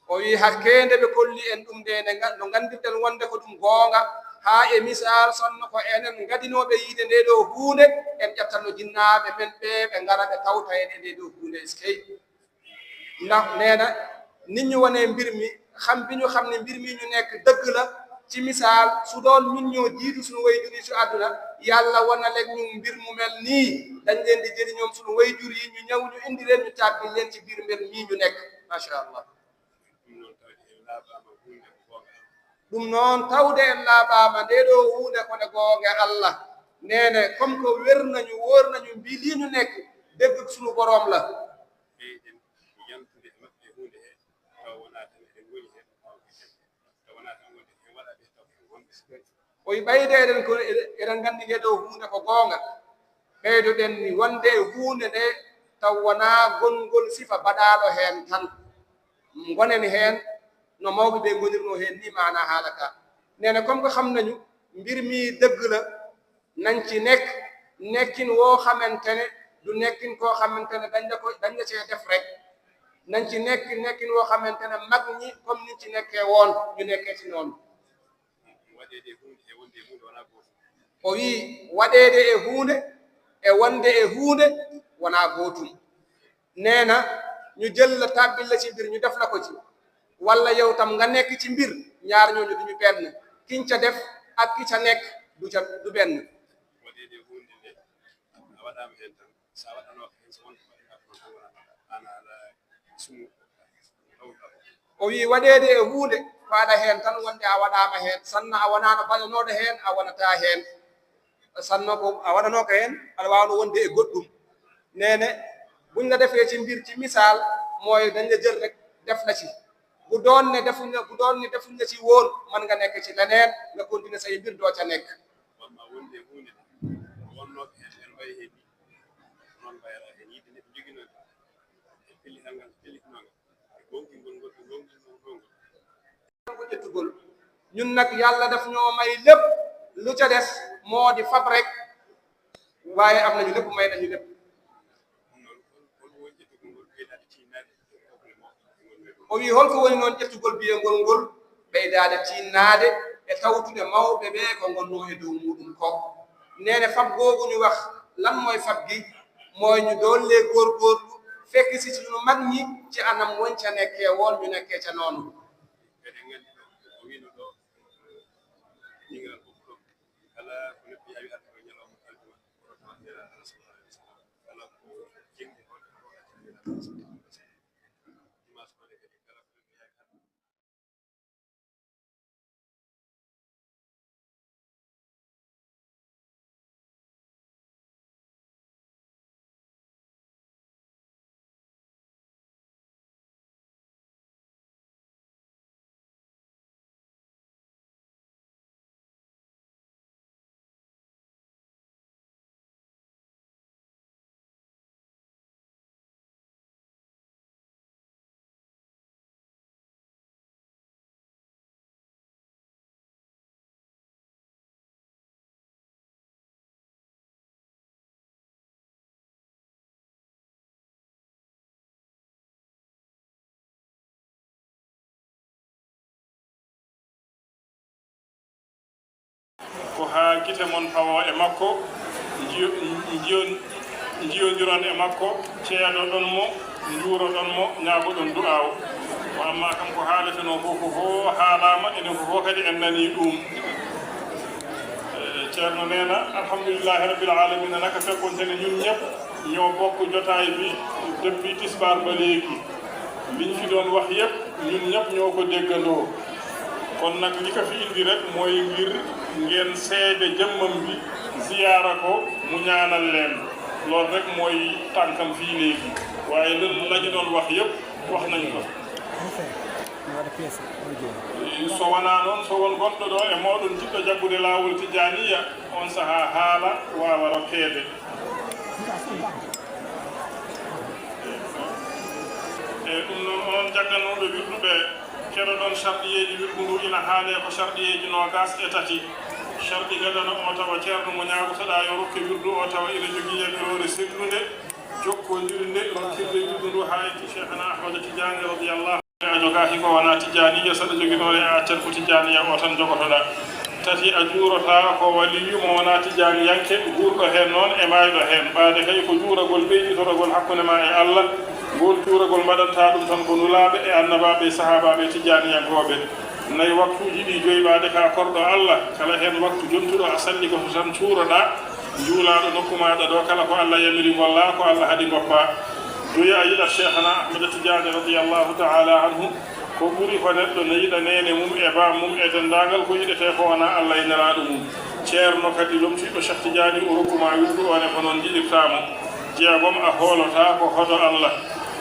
O wi hakkee nde ɓe kolli en ɗum nde, nde nga-, no nganndirɗen wonde ko ɗum goonga, haa e misaal sonno ko enen ngaɗinooɓe yiide nde ɗoo huunde, en ƴettanno jinnaaɓe men ɓe, ɓe ngara ɓe tawta en e nde ɗoo huunde. Eskey. Ndax nee na, nit ñu wonee mbir mi, xam bi ñu xam ne mbir mi ñu nekk dëgg la, ci misaal, su doon ñun ñoo jiitu suñu wayjur yi ci àdduna, Yàlla wana leen ñu mbir mu mel nii, dañ leen di jëli ñoom suñu wayjur yi, ñu ñëw ñu indi leen, ñu tàbbi leen ci biir mbir mii ñu nekk. Macha Allah. Ɗum noon, tawde en laaɓaama nde ɗoo huunde ko nde goonga Allah. Nee na, comme que wér nañu, wóor nañu mbi lii ñu nekk, dëgg suñu Boroom la. Ɓeyden yantude e maɓɓe e huunde hee, tawa wonaa tan eɗen ngoni heen, tawa wonaa tan wonde eɗen waɗa ɓe, tawa eɗen wonɓe. O wi ɓeyde eɗen ko, eɗen, eɗen nganndi nde ɗoo huunde ko goonga. Ɓeydoɗen ni wonde e huunde nde, taw wonaa gonngol sifa baɗaaɗo heen tan. Ngonen heen no mawɓe ɓe ngonirnoo heen ni, maanaa haala ka. Nee na, comme que xam nañu mbir mi dëgg la, nañ ci nekk nekkin woo xamante ne du nekkin koo xamante ne dañ la ko, dañ la cee def rek. Nañ ci nekk nekkin woo xamante ne mag ñi comme niñ ci nekkee woon, ñu nekkee ci noonu. Waɗeede e huunde e wonde e huunde wonaa gootum. O wi waɗeede e huunde e wonde e huunde wonaa gootum. Nee na, ñu jël la, tàbbil la ci mbir, ñu def la ko ci. Walla yow tam nga nekk ci mbir, ñaar ñooñu duñu benn. Kiñ ca def ak ki ca nekk du ca, du benn. Waɗeede huunde nde, a waɗaama heen tan, so a waɗanooko heen, so wonko waɗataa ko noon, tan wonaa, aan a alaa sumu. O wi waɗeede e huunde, ko aɗa heen tan wonde a waɗaama heen. Sanna a wonaano baɗanooɗo heen, a wonataa heen. Sanno ko a waɗanooka heen, aɗa waawno wonde e goɗɗum. Nee na, buñ la defee ci mbir, ci misaal, Mooy dañ la jël rek def la ci. Bu doon ne defuñ la, bu doon ne defuñ la ci woon, mën nga nekk ci leneen, nga continuer say mbir doo ca nekk. Won maa wonde e huunde de, wonnooɓe heen, ene mbayi heen ni, noon mbayata heen, yiɗde neɗɗo joginoo nde, e pellital ngal, pellitinoo ngal, e goongɗingol ngol, e goongɗingol ngol. Ko ƴettugol. Ñun nag, Yàlla daf ñoo may lépp, lu ca des moo di fab rek, waaye am nañu lépp, may nañu lépp. O wi, hol ko woni noon ƴettugol biyangol ngol, ɓeydaade tiinnaade e tawtude mawɓe ɓe ko ngonnoo e dow muuɗum ko? Neene, fab googu ñu wax, lan mooy fab gi? Mooy ñu doollee góorgóorlu, fekk si suñu mag ñi ci anam woñ ca nekkee woon, ñu nekkee ca noonu. Eɗen nganndi ɗo, o wiino ɗo, ñiŋal fof ɗo, kala ko neɗɗo yaawi arde ko ñalawma aljuma, o rokka Nelaaɗo Allah sallallahu alayhi wa sallam. Kala ko jeŋti hoore ko rokka Nelaaɗo Allah sallallahu alayhi wa sallam. Dimanche ko ne kadi, kala ko neɗɗo yaawi arde. Ko haa gite mon pawoo e makko, njiyo-, njiyon-, njiyondiron e makko, ceedoɗon mo, njuuroɗon mo, ñaagoɗon du'aaw. Wa amma kam ko haaletenoo ko, ko fof haalaama, enen ko fof kadi en nanii ɗum. Eh, Ceerno nee na, alhamdulillahi rabbil aalamiina, naka fekkontene ñun ñëpp ñoo bokk jotaay bi depuis tisbaar ba léegi. Liñ fi doon wax yëpp, ñun ñëpp ñoo ko déggandoo. Kon nag, li ko fi indi rek mooy ngir ngeen seede jëmmam bi, ziyaara ko, mu ñaanal leen. Loolu rek mooy tànkam fii léegi. Waaye la ñu doon wax yëpp, wax nañu ko. So wonaa noon, so won goɗɗo ɗo e mooɗon jiɗɗo jaggude laawol Tijaaniya, on sahaa haala waawa rokkeede. E ɗum noon, onon jagganooɓe wirduɓe, keɗoɗon sarɗiyeeji wirdu ndu, ina haalee ko sarɗiyeeji noogaas e tati. Sarɗi gadano o tawa ceerno mo ñaagotoɗaa yo rokke wirdu o tawa ina jogii yamiroore sellunde, jokkondirnde, rokkirde wirdu ndu haa e Cheikhana Ahmada Tijaani radiyallahu. A jogaaki ko wonaa Tijaaniya, saɗa joginoore a accat ko Tijaaniya o tan jogotoɗaa. Tati, a juurotaa ko waliyyu mo wonaa Tijaaniyanke, guurɗo heen noon e maayɗo heen. Ɓaade kay ko juuragol ɓeyditoragol hakkunde ma e Allah, ngool juuragol mbaɗantaa ɗum tan ko nulaaɓe e annabaaɓe e sahaabaaɓe e Tijaaniyankooɓe. Nayi waktuuji ɗi joyi ɓaade ka korɗo Allah, kala heen waktu jontuɗo a salli ko so tan cuuroɗaa, njuulaaɗo nokku maaɗa ɗo, kala ko Allah yamiri ngollaa, ko Allah haɗi ngoppaa. Joyi a yiɗat Cheikhana Ahmada Tijaani radiyallahu ta'ala anhu, ko ɓuri ko neɗɗo ne yiɗa neene mum e baam mum e denndaangal ko yiɗetee ko wonaa Allah e Nelaaɗo mum. Ceerno kadi lomtiiɗo Cheikh Tijaani o rokku ma wirdu o ne ko noon njiɗirtaa mo. Jeegom, a hoolotaako hoto Allah.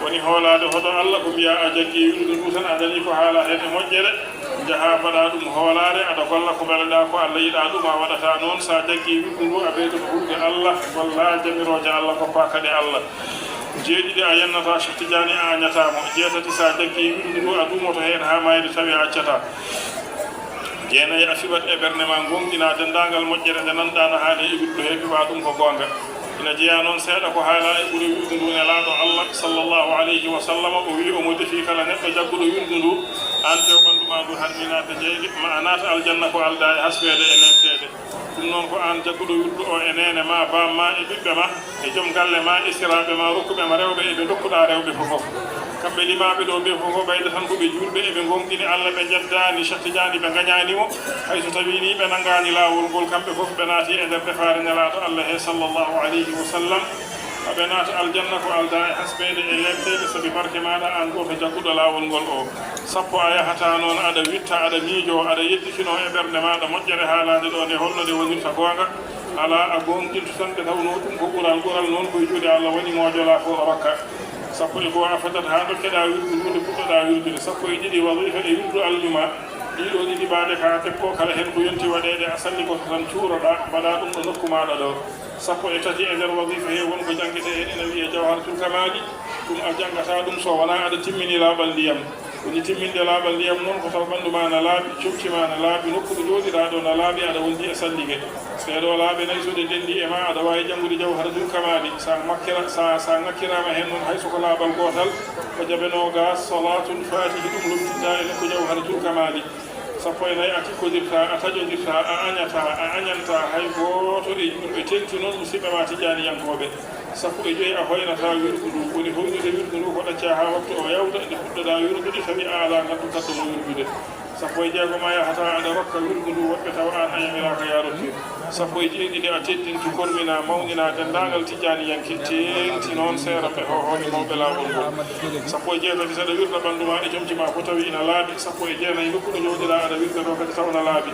Woni hoolaade hoto Allah ko mbiyaa a jaggii wirdu ndu tan a dañii ko haalaa heen e moƴƴere, njahaa mbaɗaa ɗum hoolaare, aɗa golla ko mbeleɗaa ko Allah yiɗaa ɗum, a waɗataa noon. So a jaggii wirdu ndu a ɓeydoto hulde Allah, gollaa jamirooje Allah, koppaa kadi Allah. Jeeɗiɗi, a yennataa Cheikh Tidiane, a añataa mo. Jeetati, so a jaggii wirdu ndu a duumoto heen haa maayde tawi a accataa. Jeenayi, a fiɓat e ɓernde ma, ngoonɗinaa denndaangal moƴƴere nde nan-ɗaa no haani e wirdu hee, fiɓaa ɗum ko goonga. Ina jeyaa noon seeɗa ko haalaa e ɓure wirdu ndu Nelaaɗo Allah sallallahu alayhi wa sallam, o wiyi omo defii kala neɗɗo jagguɗo wirdu ndu, aan tew ɓanndu ma ndu harminaaka jeyge, ma a naata aljanna ko aldaa e hasbeede e leepteede. Ɗum noon ko aan jagguɗo wirdu o e neene ma, baam ma e ɓiɓɓe ma, e joom galle ma, e esiraaɓe ma, rokkuɓe ma rewɓe, e ɓe ndokkuɗaa rewɓe fof fof. Kamɓe limaaɓe ɗo ɓe fof fof ɓeyda tan ko ɓe juulɓe, eɓe ngoongɗini Allah, ɓe njeddaani Cheikh Tidiane, ɓe ngañaani mo. Hay so tawii nii ɓe nanngaani laawol ngol, kamɓe fof ɓe naati e nder defaare Nelaaɗo Allah he sallallahu alayhi wa sallam. Aɓe naata aljanna ko aldaa e hasbeede e leepteede, sabi barke maaɗa aan gooto jagguɗo laawol ngol o. Sappo, a yahataa noon aɗa witta, aɗa miijoo, aɗa yedditinoo e ɓernde maaɗa moƴƴere haalaande ɗo nde, holno nde wonirta goonga. Alaa, a goongɗinto tan nde tawnoo ɗum ko ɓural, ɓural noon ko e juuɗe Allah woni, moojolaa fof o rokka. Sappo e goo a fadat haa dokkeɗaa wirdu ndu nde puɗɗoɗaa wirdude. Sappo e ɗiɗi wazifa e wirdu aljuma. Ɗiɗo ɗiɗi baade ka teppo kala heen ko yonti waɗeede a salli goto tan cuuroɗaa, mbaɗaa ɗum ɗo nokku maaɗa ɗo. Sappo e tati e nder wazifa he won ko janngete heen ina wiyee jawharatul kamaali. Ɗum a janngataa ɗum so wonaa aɗa timmini laaɓal ndiyam. Woni timminde laaɓal ndiyam noon ko taw ɓanndu ma na laaɓi, comci ma na laaɓi, nokku ɗo jooɗiɗaa ɗo na laaɓi, aɗa wondi e sallige. Ɗee ɗoo laaɓe nayi so ɗe ndenndi e ma aɗa waawi janngude jawharatul kamaali. Sa makkira, sa, sa ngakkiraama heen noon hay so ko laaɓal gootal, ko jabe noogaas, salaatul faatihi ɗum lomtinɗaa e nokku jawharatul kamaali. Sappo e nayi a tikkodirtaa, a taƴodirtaa, a añataa, a añantaa hay gooto e yimɓe teeŋti noon musidɓe ma tijaaniyankooɓe. Sappo e joyi a hoynataa wirdu ndu, woni hoynude wirdu ndu ko ɗaccaa haa waktu o yawta, nde puɗɗoɗaa wirdude tawi a alaa ngaddu kaddo mo wirdude. Sappo e jeegom a yahataa aɗa rokka wirdu ndu woɗɓe tawa aan a yamiraaka yaa rokkiiɗo. Sappo e jeeɗiɗi a teddintu, korminaa, mawninaa denndaangal tijaaniyanke, teeŋti noon seeremɓe, hoohooɓe mawɓe laawol ngol. Sappo e jeetati saɗa wirda ɓanndu ma e comci ma ko tawi ina laaɓi. Sappo e jeenayi nokku ɗo jooɗiɗaa aɗa wirda ɗo kadi taw na laaɓi.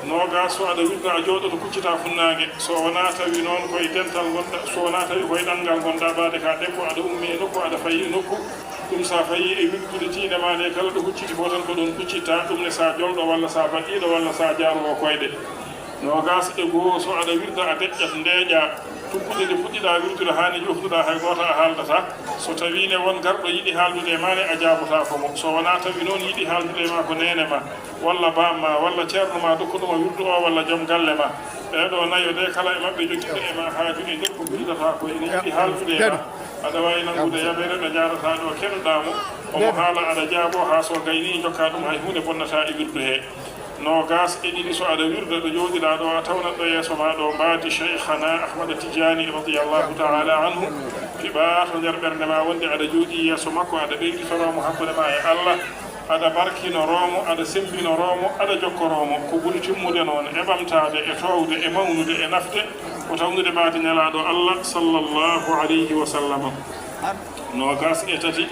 Noogaas so aɗa wirda a jooɗoto kuccitaa funnaange. So wonaa tawi noon ko e dental ngonɗaa, so wonaa tawi ko e ɗanngal ngonɗaa baade ka debbo aɗa ummi e nokku aɗa fayi e nokku. Ɗum sa fayi e wirdude tiinde ma nde kala ɗo hucciti fof tan ko ɗoon kuccittaa, ɗum ne sa jolɗo walla sa baɗɗiiɗo walla sa jaaroowo koyɗe. Noogaas e goo so aɗa wirda a deƴƴat ndeeƴaa, tuggude nde puɗɗiɗaa wirdude haa nde jofnuɗaa hay gooto a haaldataa. So tawii ne won garɗo yiɗi haaldude e ma ne a jaabotaako mo. So wonaa tawi noon yiɗi haaldude e ma ko neene ma, walla baam ma, walla ceerno ma dokkuɗo ma wirdu o, walla joom galle ma. Ɓee ɗoo nayo de kala e maɓɓe jogiiɗo e ma haaju e nder ko wirdataa ko ene yiɗi haaldude e ma. Aɗa waawi nanngude yamere ɗo njaarataa ɗo keɗoɗaa mo, omo haala aɗa jaaboo haa so gaynii njokkaa ɗum hay huunde bonnataa e wirdu hee. Noogaas e ɗiɗi so aɗa wirda ɗo jooɗiɗaa ɗo a tawnat ɗo yeeso ma ɗo mbaadi Cheikhana Ahmada Tijaani radiyallahu taala anhu piɓaa to nder ɓernde ma wonde aɗa jooɗii yeeso makko aɗa ɓeyditoro mo hakkunde ma e Allah. Aɗa barkinoroo mo, aɗa sembinoroo mo, aɗa jokkoroo mo. Ko ɓuri timmude noon e ɓamtaade, e toowde, e mawnude, e nafde, ko tawnude mbaadi Nelaaɗo Allah, sallallahu alayhi wa sallam. Noogaas e tati,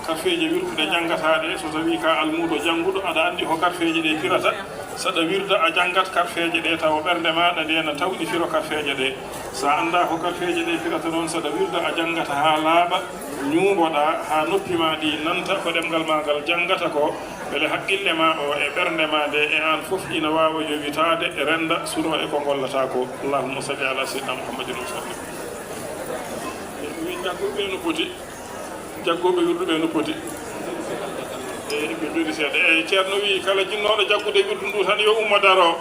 karfeeje wirdude njanngataa ɗe, so tawii ka almuudo jannguɗo, aɗa anndi ko karfeeje ɗe pirata. Saɗa wirda a janngat karfeeje ɗe, tawa ɓernde maaɗa nde na tawni firo karfeeje ɗe. Sa anndaa ko karfeeje ɗe pirata noon, saɗa wirda a janngata haa laaɓa, ñuuɓoɗaa haa noppi ma ɗi nanta ko ɗemngal ma ngal janngata ko, mbele haqqille ma o e ɓernde ma nde e aan fof ina waawa yowitaade, rennda, suroo e ko ngollataa ko. Allahumma salli ala sayyidina Muhammadin wa sallim. Min jagguɓe no poti. Jaggooɓe wirdu ɓe no poti. Eyi, ɓe jooɗi seeɗa. Eyi, Ceerno wii, kala jinnooɗo jaggude wirdu ndu tan yo ummo daro.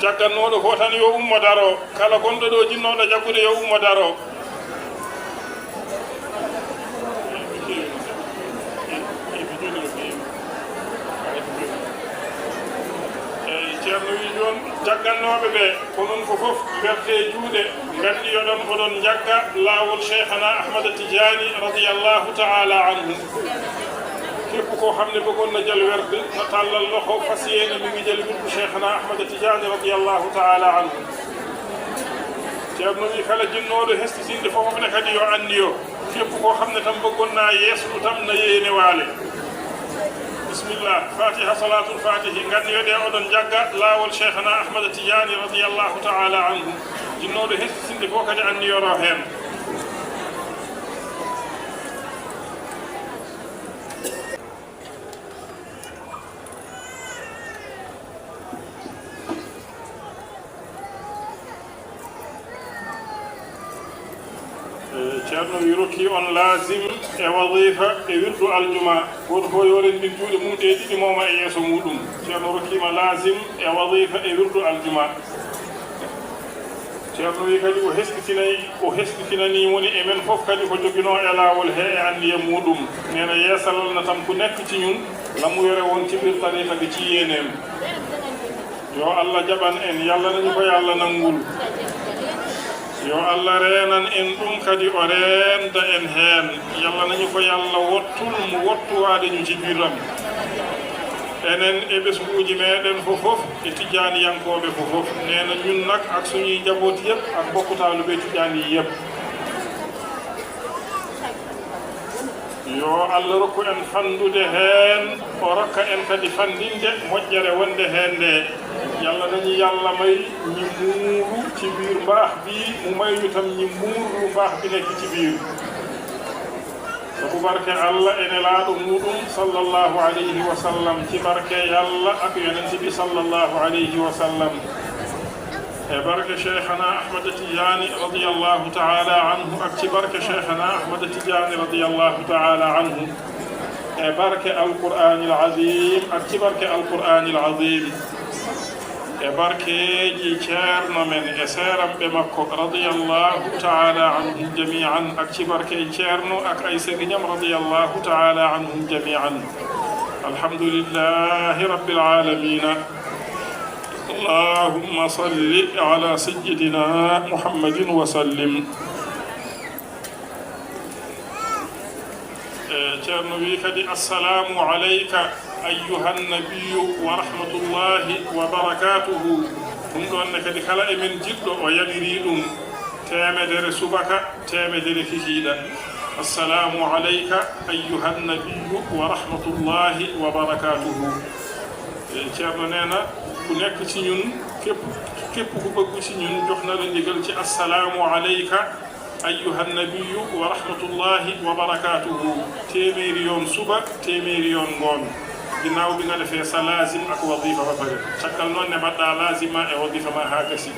Jaggannooɗo ko tan yo ummo daro. Kala gonɗo ɗo jinnooɗo jaggude yo ummo daro. Eyi, Ceerno wii jooni, jaggannooɓe ɓe. Ko noon ko fof, wertee juuɗe, ngandiyoɗon oɗon njagga laawol Cheikhana Ahmada Tijaani radiyallahu taala anhu. Képp koo xam ne bëggoon na jël werd, na tàllal loxo, fas yéene mi ngi jël wirdu Cheikhana Ahmada Tijaani radiyallahu taala anhu. Ceerno wi kala jinnooɗo hesɗitinde fof ne kadi yo anndiyo. Képp koo xam ne tam bëggoon naa yeeslu tam na yéene waale. Bismillah. Fatiha, salatul fatihi. Nganniyoɗe oɗon njagga laawol Cheikhana Ahmada Tidiane radiyallahu taala anhu. Jinnooɗo hesɗitinde fof kadi anniyoro heen. Eh, Ceerno wi rokki on laazim e wazifa e wirdu aljuma. Gooto fof yo renndin juuɗe mum ɗe ɗiɗi, mawma e yeeso muɗum. Ceerno rokkiima laazim e wazifa e wirdu aljuma. Ceerno wi kadi o hesɗitinay, o hesɗitinanii moni e men fof kadi ko joginoo e laawol he e anniya muɗum. Neena yeesalal na tam ku nekk ci ñun, la mu yore woon ci biir tariqa bi ci yéeneem. Yo Allah jaɓan en, Yalla nañu ko Yalla nanngul. Yo Allah reenan en ɗum kadi, o reenda en heen. Yalla nañu ko Yalla wottul, mo wottuwaade ñu ci biiram. Enen e ɓesnguuji meeɗen fof fof, e Tijaaniyankooɓe fof fof. Neena ñun nag ak suñuy njaboot yépp, ak mbokku taalibe Tijaan yi yépp. Yo Allah rokku en fanndude heen, o rokka en kadi fanndinde moƴƴere wonde heen nde. Yalla nañu Yalla may ñi muuru ci biir mbaax bi, mu may ñu tam ñi muuru mbaax bi nekk ci biir. Ko barke Allah e nelaaɗo muuɗum, sallallahu alayhi wa sallam, ci barke Yalla ak Yonent bi, sallallahu alayhi wa sallam. E barke Cheikhana Ahmad Tidiane radiyallahu ta'ala anhu, ak ci barke Cheikhana Ahmad Tidiane radiyallahu ta'ala anhu. E barke Alqur'anil Azim, ak ci barke Alqur'anil Azim. E barkeeji ceerno men e seeramɓe makko, radiyallahu ta'ala anhum jami'an, ak ci barke ceerno ak ay sëriñam, radiyallahu ta'ala anhum jami'an. Alhamdulillahi rabbil alamina. Allahumma salli ala sayyidina Muhammadin wa sallim. E, ceerno wi kadi, "Assalamu alayka ayyuhan nabiyyu wa rahmatullahi wa barakatuhu." Ɗum ɗon ne kadi kala e men jiɗɗo o yamiri ɗum teemedere subaka, teemedere kikiiɗa. "Assalamu alayka ayyuhan nabiyyu wa rahmatullahi wa barakatuhu." E, ceerno nee na ku nekk ci ñun, képp, képp ku bëgg ci ñun, jox na la ndigal ci "Assalamu alayka ayyuhan nabiyyu wa rahmatullahi wa barakatuhu." Téeméeri yoon suba, téeméeri yoon ngoon. Ginnaaw bi nga defee sa laazim ak wazifa ba pare. Caggal noon ne mbaɗɗa laazim ma e wazifa ma haa gasi.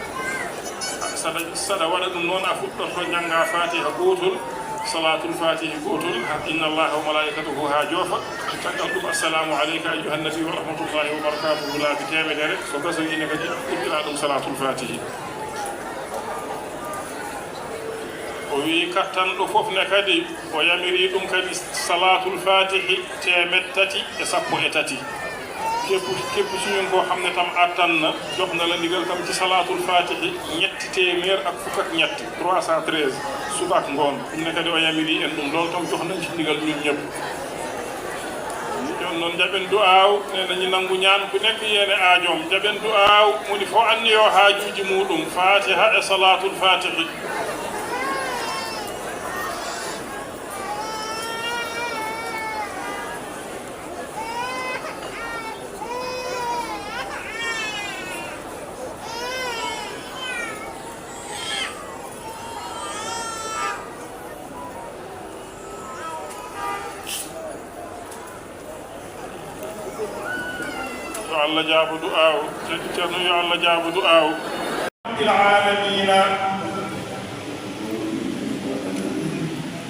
Saɗa, saɗa waɗa ɗum noon, a fuɗɗoto jannga Fatiha gootol, Salatul Fatihi gootol, ha Inna Allaha wa malaikatahu haa joofa. Caggal ɗum, "Assalamu alayka ayyuhan nabiyyu wa rahmatullahi wa barakatuhu" laabi teemedere. So gasoyi ne kadi, fuɗɗira ɗum Salatul Fatihi. O wi'i kattanɗo fof ne kadi, o yamiri ɗum kadi Salatul Fatihi teemeɗɗe tati e sappo e tati. Képp, képp ci ñun koo xam ne tam attan na, jox na la ndigal tam ci Salatul Fatihi ñetti téeméer ak fukk ak ñett, trois cent treize, suba ak ngoon. Ɗum ne kadi o yamiri en ɗum, loolu tam jox nañ ci ndigal ñun ñëpp. Jooni noon, jaɓen du'aaw, nee na ñu nangu ñaan, ku nekk yéene aajoom. Jaɓen du'aaw, mu ni fo anni yo haajuuji muuɗum, Fatiha e Salatul Fatihi. Yo Allah jaabo du'aaw. Ceerno, yo Allah jaabo du'aaw. Rabbil aalamiina.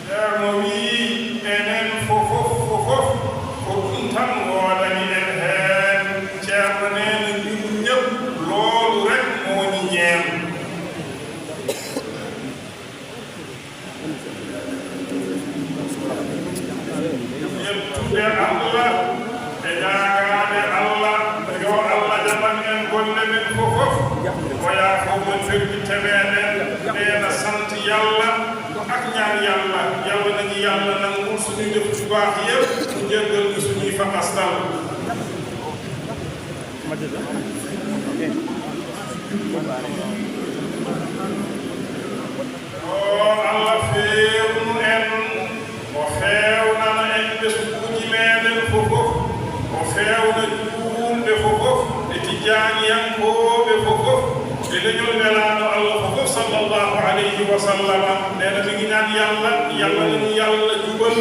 Ceerno wi'i, enen fofof, fofof, ko ɗum tan woodani en heen. Ceerno nee na ñun ñëpp, loolu rek moo ñu ñeel. Yettude Allah e ñaagaade Allah, yo Allah jaɓan en golle men fofof, o yaafoo men, permitte meɗen, nee na sant Yalla ak ñaan Yalla. Yalla nañu Yalla nangul suñu jëf ju baax yépp, mu jéggal ñu suñuy fakastal. O Allah feewnu en, o feewnana en ɓesnguuji meɗen fofof, o feewna juulɓe fofof, e tijaaniyankooɓe fofof, e leñol Nelaaɗo Allah fofof, sallallahu alayhi wa sallama. Nee na mi ngi ñaan Yalla, Yalla nañu Yalla jubal,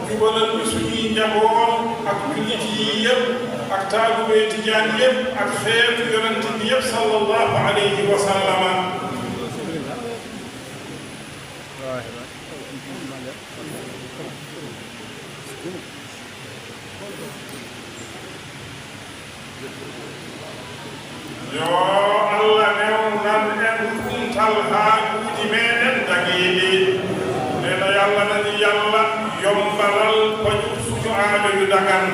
jubalal ñu suñuy njaboot ak jullit yi yépp, ak taalibe tijaan yépp, ak xeetu Yonent bi yépp, sallallahu alayhi wa sallama. Yo Allah newnan en kumtal haajuuji meɗen dagiiɗi. Nee na Yalla nañu Yalla yombalal paju suñu aajo yu dagan.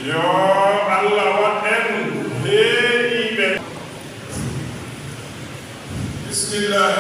Yo Allah waɗ en heeɗiiɓe. Bismillah.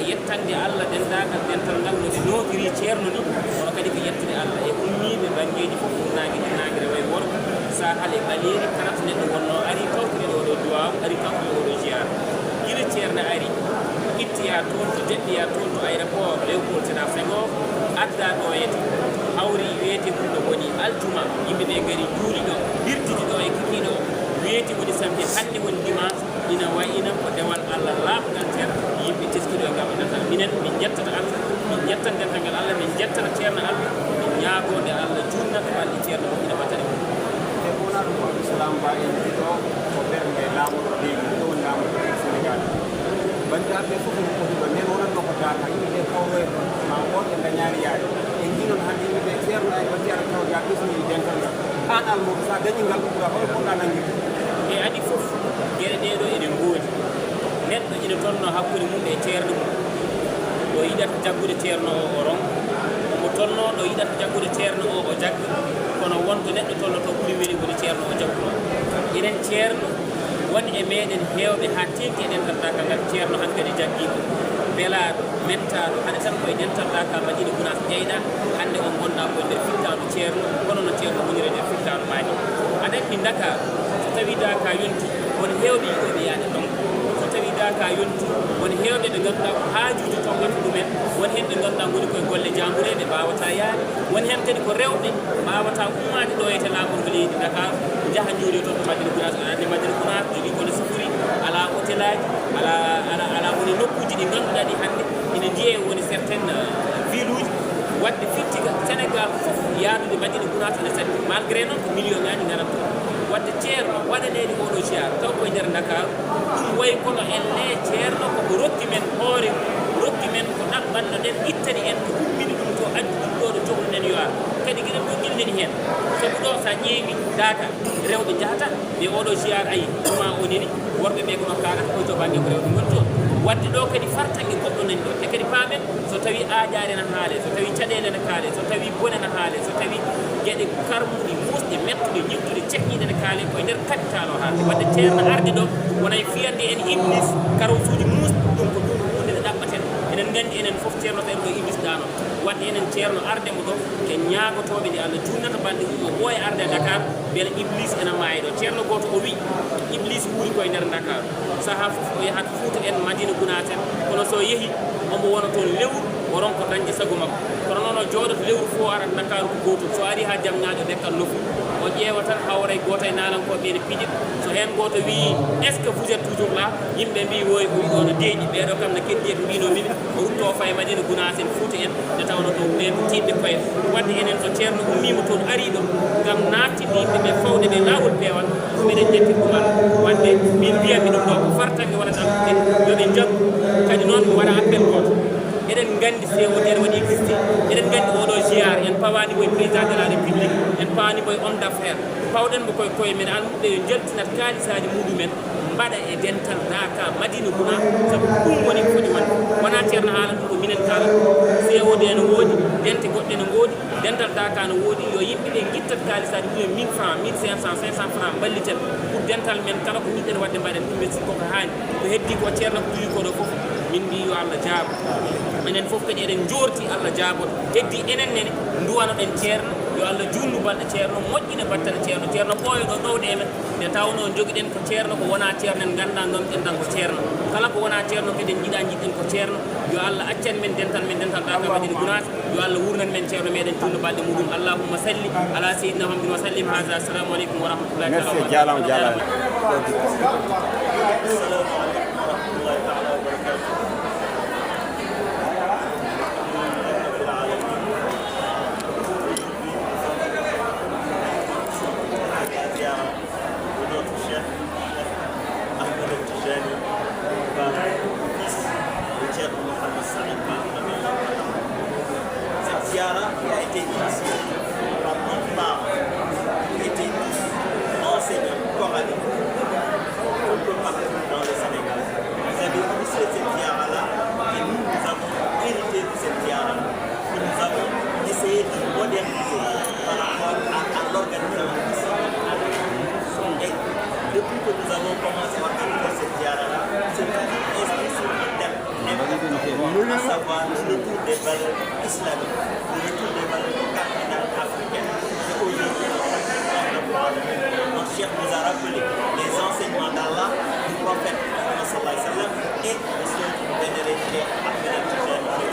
Yettande Allah denndaangal dental ngal no ɓe nootiri ceerno ni, kono kadi ko yettude Allah e ummiiɓe banngeeji fof, fuɗnaange e naange, rewo e worgo, sahal e ɓaleeri, kala to neɗɗo wonnoo ari tawtude ɗoo ɗoo duwaaw, ari tawtude oo ɗoo ziyaara. Gila ceerno ari, ittoyaa toon to, jaɓɓiyaa toon to aéroport Léopold Sédar Senghor, addaa ɗo e to hawri weeti mum ɗo woni aljuma, yimɓe ɓe ngari njuuli ɗo, mbirtidi ɗo e kikii ɗo, weeti woni samedi, hannde woni dimanche. Ina wayino ko dewal Allah laaɓngal ceerno, yimɓe teskiɗo e ngal dental. Minen, min njettata Allah, min njettan dental ngal Allah, min njettata ceerno Allah, min ñaagoode Allah juutna to balɗe ceerno moƴƴina battane mum. E wonaa ɗum ko Abdou Salam Ba en ɗo ko ɓernde laamorɗo leydi ndi, ɗo woni laamorɗo leydi Senegaal. Banndiraaɓe fof no poti ɗo, nden wonatno ko daaka, yimɓe ɓe kawroyto, ma woɗɓe ndañaani yaade. En njiinon hannde yimɓe ɓe ceerno en, ɓe ceerno taw ga ɓesnii dental ngal. Aan almuudo, so a dañii ngal, ko ɓura, hol ponɗa nanngirde? E adii fof, geɗe ɗee ɗoo eɗe ngoodi. Neɗɗo ina tolnoo hakkunde mum e ceerno mum. Ɗo yiɗata jaggude ceerno o, o ronka. Mo tolnoo ɗo yiɗata jaggude ceerno o, o jagga. Kono won to neɗɗo tolnotoo ɓuri weli woni ceerno o jagguno. Enen ceerno, won e meɗen heewɓe haa teeŋti e dental daaka ngal, ceerno hankadi jaggiima. Belaaɗo, mettaaɗo, hade tan koye dental daaka Madina Gunaas ƴeyɗaa, hannde on ngonɗaa koye nder fittaandu ceerno, kono no ceerno woniri e nder fittaandu maa ni. Aɗa anndi Ndakaaru, so tawii daaka yontii, won heewɓe yiɗooɓe yaade ɗon. So tawii daaka yontii, won heewɓe ɓe ngannduɗaa ko haajuuji tongata ɗumen, won heen ɓe ngannduɗaa ngoni koye golle jaambureeɓe, mbaawataa yaade, won heen kadi ko rewɓe mbaawataa ummaade ɗo e to laamorgo leydi Ndakaaru, njaha njuuloo toon to Madina Gunaas. Aɗa anndi Madina Gunaas jogii kono sifori, alaa hotelaaji, alaa, alaa, alaa woni nokkuuji ɗi ngannduɗaa ɗi hannde ina njiyee woni certaines, euh, ville uji. Waɗde firti ka Senegaal fof yaadude Madina Gunaas ene satti, malgré noon ko million ŋaaji ngarata toon. Waɗde ceerno waɗaneede oo ɗoo ziyaara taw koye nder Ndakaaru, ɗum wayi kono ellee ceerno koko rokki men hoore mum, rokki men ko ɗaɓɓannoɗen, ittani en ko huɓɓini ɗum to, addi ɗum ɗoo ɗo cohluɗen yo ar. Kadi eɗen goɗɗinɗini heen. Sabu ɗo so a ƴeewi daaka, rewɓe njahata, mais oo ɗoo ziyaara ayi, juma o neni, worɓe ɓe ko ɗo kaanata, koye to bannge ko rewɓe ngoni toon. Waɗde ɗo kadi fartaŋŋe goɗɗo nani ɗo. E kadi paamen, so tawii aaƴaare na haalee, so tawii caɗeele na kaalee, so tawii bone na haalee, so tawii geɗe karmuɗe, muusɗe, mettuɗe, ñiɓtuɗe, cehñiiɗe ne kaalee, koye nder capital o haalde. Waɗde ceerno arde ɗo, wona e fiyande en Iblis, karoosuuji muusɗi, ɗum ko ɗum huunde nde ɗaɓɓaten. Eɗen nganndi enen fof ceerno tawi ɗo Iblis ɗaano. Waɗde enen ceerno arde mo ɗo, ke ñaagotooɓe nde Allah juutnata balɗe mum, o ɓooya arde e Dakar, mbele Iblis ena maayi ɗo. Ceerno gooto o wiyi, Iblis wuuri koye nder Dakar. Sahaa fof o yahat Fuuta en, Madina Gunaas en, kono so o yehi, omo wona toon lewru, o ronka dañde sago makko. Kono noon o jooɗoto lewru fof o arat Dakar ko gootum. So ari haa Jamñaajo Dekkal Nofru, o ƴeewa tan hawra e gooto e naalankooɓe ene pija. So heen gooto wiyi, "Est-ce que vous êtes toujours là?" Yimɓe mbii, "Woy, o wiɗo no deeƴi, ɓeeɗo kam no keddi e ko mbino minen." O rutto o fayi Madina Gunaas en, Fuuta en, nde tawnoo ɗo ɓeen tiiɗɓe koye. Waɗde enen so ceerno ummiima toon arii ɗo ngam naatinde yimɓe ɓe, fawde ɓe laawol peewal, ko meɗen ƴetti ɗumal. Waɗde min mbiyanmi ɗum ɗo ko fartaŋŋe wonata ɗum, yo ɓe njaggu. Kadi noon mi waɗa appel gooto. Eɗen nganndi C O D ene waɗi existe. Eɗen nganndi oo ɗoo ziyaara en pawaani ko e président de la République, en pawaani ko e homme d'affaires. Pawɗen mo koye koye men, almuɓɓe yo njaltinat kaalisaaji muɗumen, mbaɗa e dental daaka Madina Guna, sabu ko ɗum woni ko foti wonde. Wonaa ceerno haala ɗum, ko minen kaala ɗum. C O D no woodi, dente goɗɗe no ngoodi, dental daaka no woodi, yo yimɓe ɓe ngittat kaalisaaji mumen, mille francs, mille cinq cents, cinq cents francs mballiten pour dental men, kala ko njiɗɗen waɗde mbaɗen ɗum, mais si koko haani. Ko heddii ko ceerno ko duwi ko ɗo fof, min mbii yo Allah jaabo. Enen fof kadi eɗen njoorti Allah jaabo. Heddii enen nene nduwanoɗen ceerno, yo Allah juutnu balɗe ceerno, moƴƴina battane ceerno, ceerno ɓooya ɗo ɗowde e men. Nde tawnoo njogiɗen ko ceerno, ko wonaa ceerno en nganndaa, ngonɗen tan ko ceerno. Kala ko wonaa ceerno kadi en njiɗaa, njiɗɗen ko ceerno. Yo Allah accan men dental men, dental daaka Madina Gunaas. Yo Allah wurnan men ceerno meɗen juutno balɗe muɗum. Allahumma salli ala sayyidina Muhammadin wa sallim. Haza, assalamu aleykum wa rahmatullahi taala wa barakatuh. Merci, jaaraama, jaaraama. Ahmed Tijani, par fils de Cheikh Mohamed Saïd Ba, radiallahu anhu. Cette ziara qui a été initiée par notre parent, qui était enseignant coranique un peu partout dans le Sénégal. Vous avez initié cette ziara-là et nous, nous avons hérité de cette ziara-là. Nous avons essayé de moderniser par rapport à, à l'organisation ici. Et depuis que nous avons commencé à organiser cette ziara-là, c'est toujours inscrit sur un thème. Et à savoir le retour des valeurs islamiques, le retour des valeurs cardinales africaines. C'est aujourd'hui notre cheikh nous a rappelé les enseignements d'Allah, du prophète Muhammad sallallahu alayhi wa sallam et de son vénéré cheikh Ahmed Al-Tijani.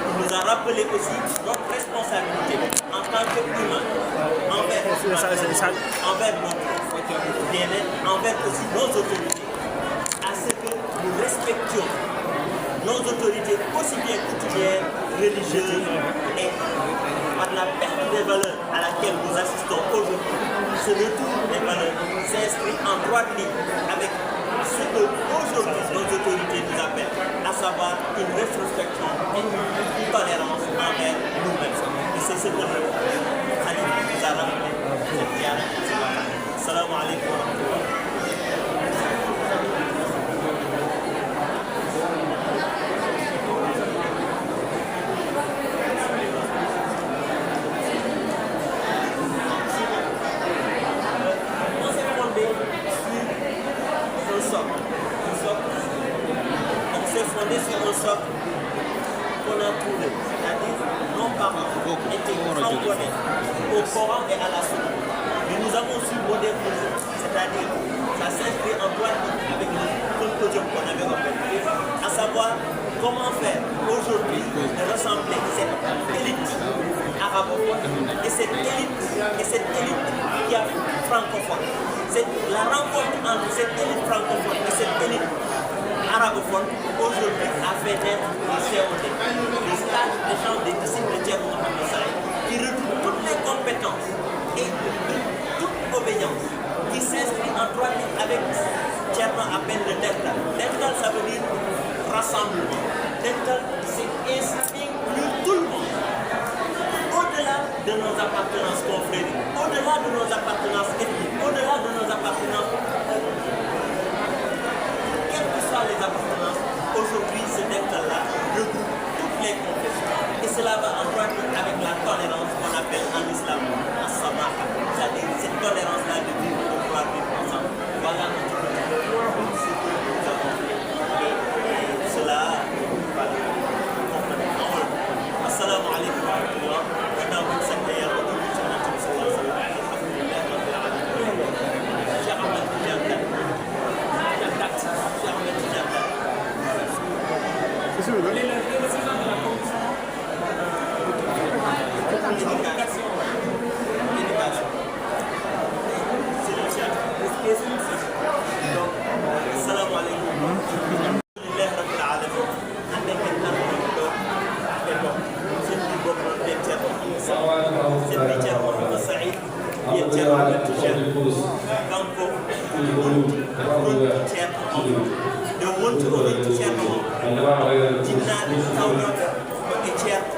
Il nous a rappelé aussi notre responsabilité en tant qu'humains envers, envers notre bien-être, envers aussi nos autorités, à ce que nous respections nos autorités aussi bien coutumières, religieuses et par la perte des valeurs à laquelle nous assistons aujourd'hui, ce retour des valeurs s'inscrit en droite ligne avec ce que aujourd'hui nos autorités nous appellent, à savoir une rétrospection et une tolérance envers nous-mêmes. Et c'est ce que le Khalif nous a rappelé cette ziyara. Salam alaikum wa rahmatullah. On s'est fondé sur un socle. On s'est fondé sur un socle qu'on a trouvé, c'est-à-dire nos parents étaient cantonnés au Coran et à la Sunna. Mais nous avons su moderniser, c'est-à-dire ça s'inscrit en droite ligne avec le symposium qu'on avait organisé, à savoir comment faire aujourd'hui de rassembler cette élite arabophone et cette élite, et cette élite qui a francophone. C'est la rencontre entre cette élite francophone et cette élite arabophone aujourd'hui a fait naître le C O D, le stage d'échange des disciples de Thierno Mohamed Saïd, qui regroupe toutes les compétences et toute obédience, qui s'inscrit en droite ligne avec Thierno appelle le Dental. Dental, ça veut dire rassemblement. Dental, c'est inclure tout le monde. Au-delà de nos appartenances confrériques, au-delà de nos appartenances ethniques, au-delà de nos appartenances, euh, quelles que soient les appartenances, aujourd'hui, ce Dental-là regroupe toutes les confessions. Et cela va en droite ligne avec la tolérance qu'on appelle en islam as-samaha. C'est-à-dire cette tolérance-là de vivre, de pouvoir vivre ensemble. Voilà un petit peu ce que nous avons fait. Et, et cela, voilà. Assalamu alaikum wa rahmatullah. Gannaaw bu ñu sant Yàlla, julli ci Yonent bi sallallahu alayhi wa sallam. Alhamdulillahi rabbil alamin. Cheikh Ahmed Tidiane Kane. Cheikh Ahmed Tidiane Kane. Assalamu alaikum. Alhamdulillahi rabbil alamin. Hannde en ngartii ɗo, e ɗo. Seydi Bokar, e Ceerno Mouhamed Saïd. Seydi Ceerno Mouhamed Saïd, e Ceerno Ahmed Tidiane. Kanko woni ronti Ceerno o. Nde wonti o ronti Ceerno o, jinnaaɓe tawnooɓe ko e Ceerno.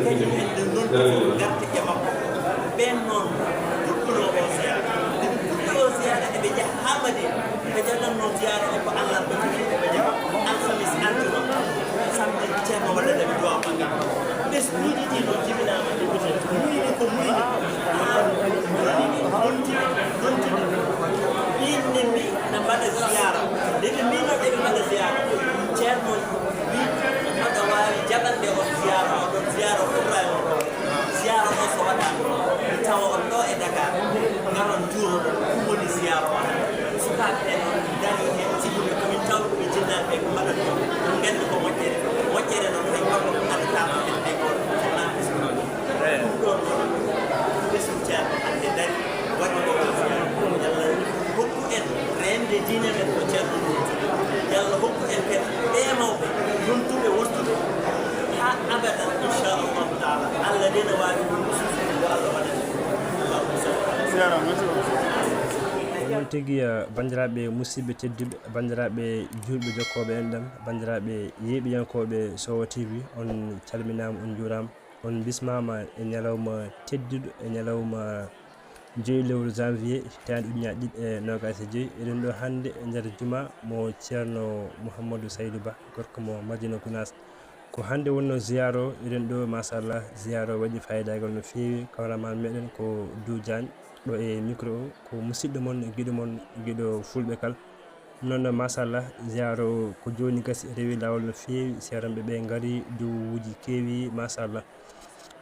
Kañum en nde noddi fof ngarti e makko. Ɓeen noon puɗɗunoo o ziyaara. Nde ɓe puɗɗi o ziyaara, eɓe njaha haa Madina. Ɓe njahatnoo ziyaara o ko allarba tigi, ɓe njaha alhamis, aljuma, samedi, Ceerno waɗana ɓe duwaaw makko. Ɓesnguuji ɗi noon jibinaama, muyni ko muyni, haa muyni, ronti, ronti. Ɓiin ne mbii na mbaɗa ziyaara. Nde ɓe mbiinoo eɓe mbaɗa ziyaara, Ceerno wii, aɗa waawi jaɓande on ziyaara, oɗon ziyaara umra e on ɗo. Ziyaara o so waɗaama, mi tawa on ɗo e Dakar, ngaron njuuroɗon ɗum woni ziyaara o hannde. Sukaaɓe ɓe noon ndarii heen, sibu ɓe ko min tawɓe ɓe jinnaaɓe ɓe ko mbaɗata ɗum. Ɗum nganndi ko moƴƴere. Moƴƴere noon hay gooto addataa ɗum en hay gooto. Ɗum ɗoon noon, ɓesngu Ceerno hannde darii, waɗi ɗo o ziyaara. Yalla hokku en reende diine men ko Ceerno Nuuru. Yalla hokku en kadi ɓee mawɓe yontuɓe wontuɓe haa abadan, inchallahu taala. Allah nde na waawi ɗum ko suusude ko Allah waɗani. Allahumma salli ala sayyidina. Ko noon tigi, eh, banndiraaɓe musidɓe tedduɓe, banndiraaɓe juulɓe jokkooɓe enɗam, banndiraaɓe yeeɓiyankooɓe Sowo T V, on calminaama, on njuuraama. On mbismaama e ñalawma tedduɗo, e ñalawma joyi lewru janvier, hitaande ujunnaji ɗiɗi e noogaas e joyi. Eɗen ɗo hannde e nder juma mo Ceerno Mouhamadou Saydou Ba, gorko mo Madina Gounass. Ko hannde wonnoo ziyaara o, eɗen ɗo, machallah, ziyaara o waɗi faayidagal no feewi. Cameraman meɗen ko Dou Diagne, ɗo e micro o, ko musidɗo mon, giɗo mon, giɗo fulɓe kala. Noon, machallah, ziyaara o ko jooni gasi, rewi laawol no feewi, seeranɓe ɓe ngari, duwuuji keewi, machallah.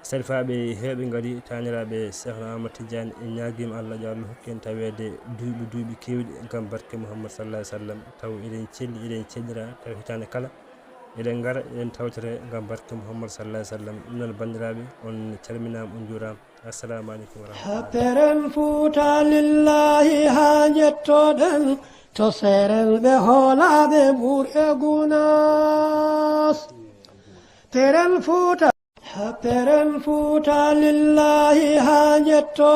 Sarifaaɓe heewɓe ngari, taaniraaɓe Seekhna Ahmad Tidiane, en ñaagiima Allah, yo Allah hokku en taweede duuɓi, duuɓi keewɗi ngam barke Muhammad sallallahu alaihi wasallam. Taw eɗen celli, eɗen cellira, taw hitaande kala eɗen ngara, eɗen tawtore ngam barke Muhammad sallallahu alaihi wasallam. Ɗum noon, banndiraaɓe, on calminaama, on njuuraama. Assalamu alaikum wa rahmatullah. Peren Fuuta lillahi haa njettoɗen, to seerenɓe hoolaaɓe Mbuur e Gunaas. Peren Fuuta, Peren Fuuta lillahi haa njetto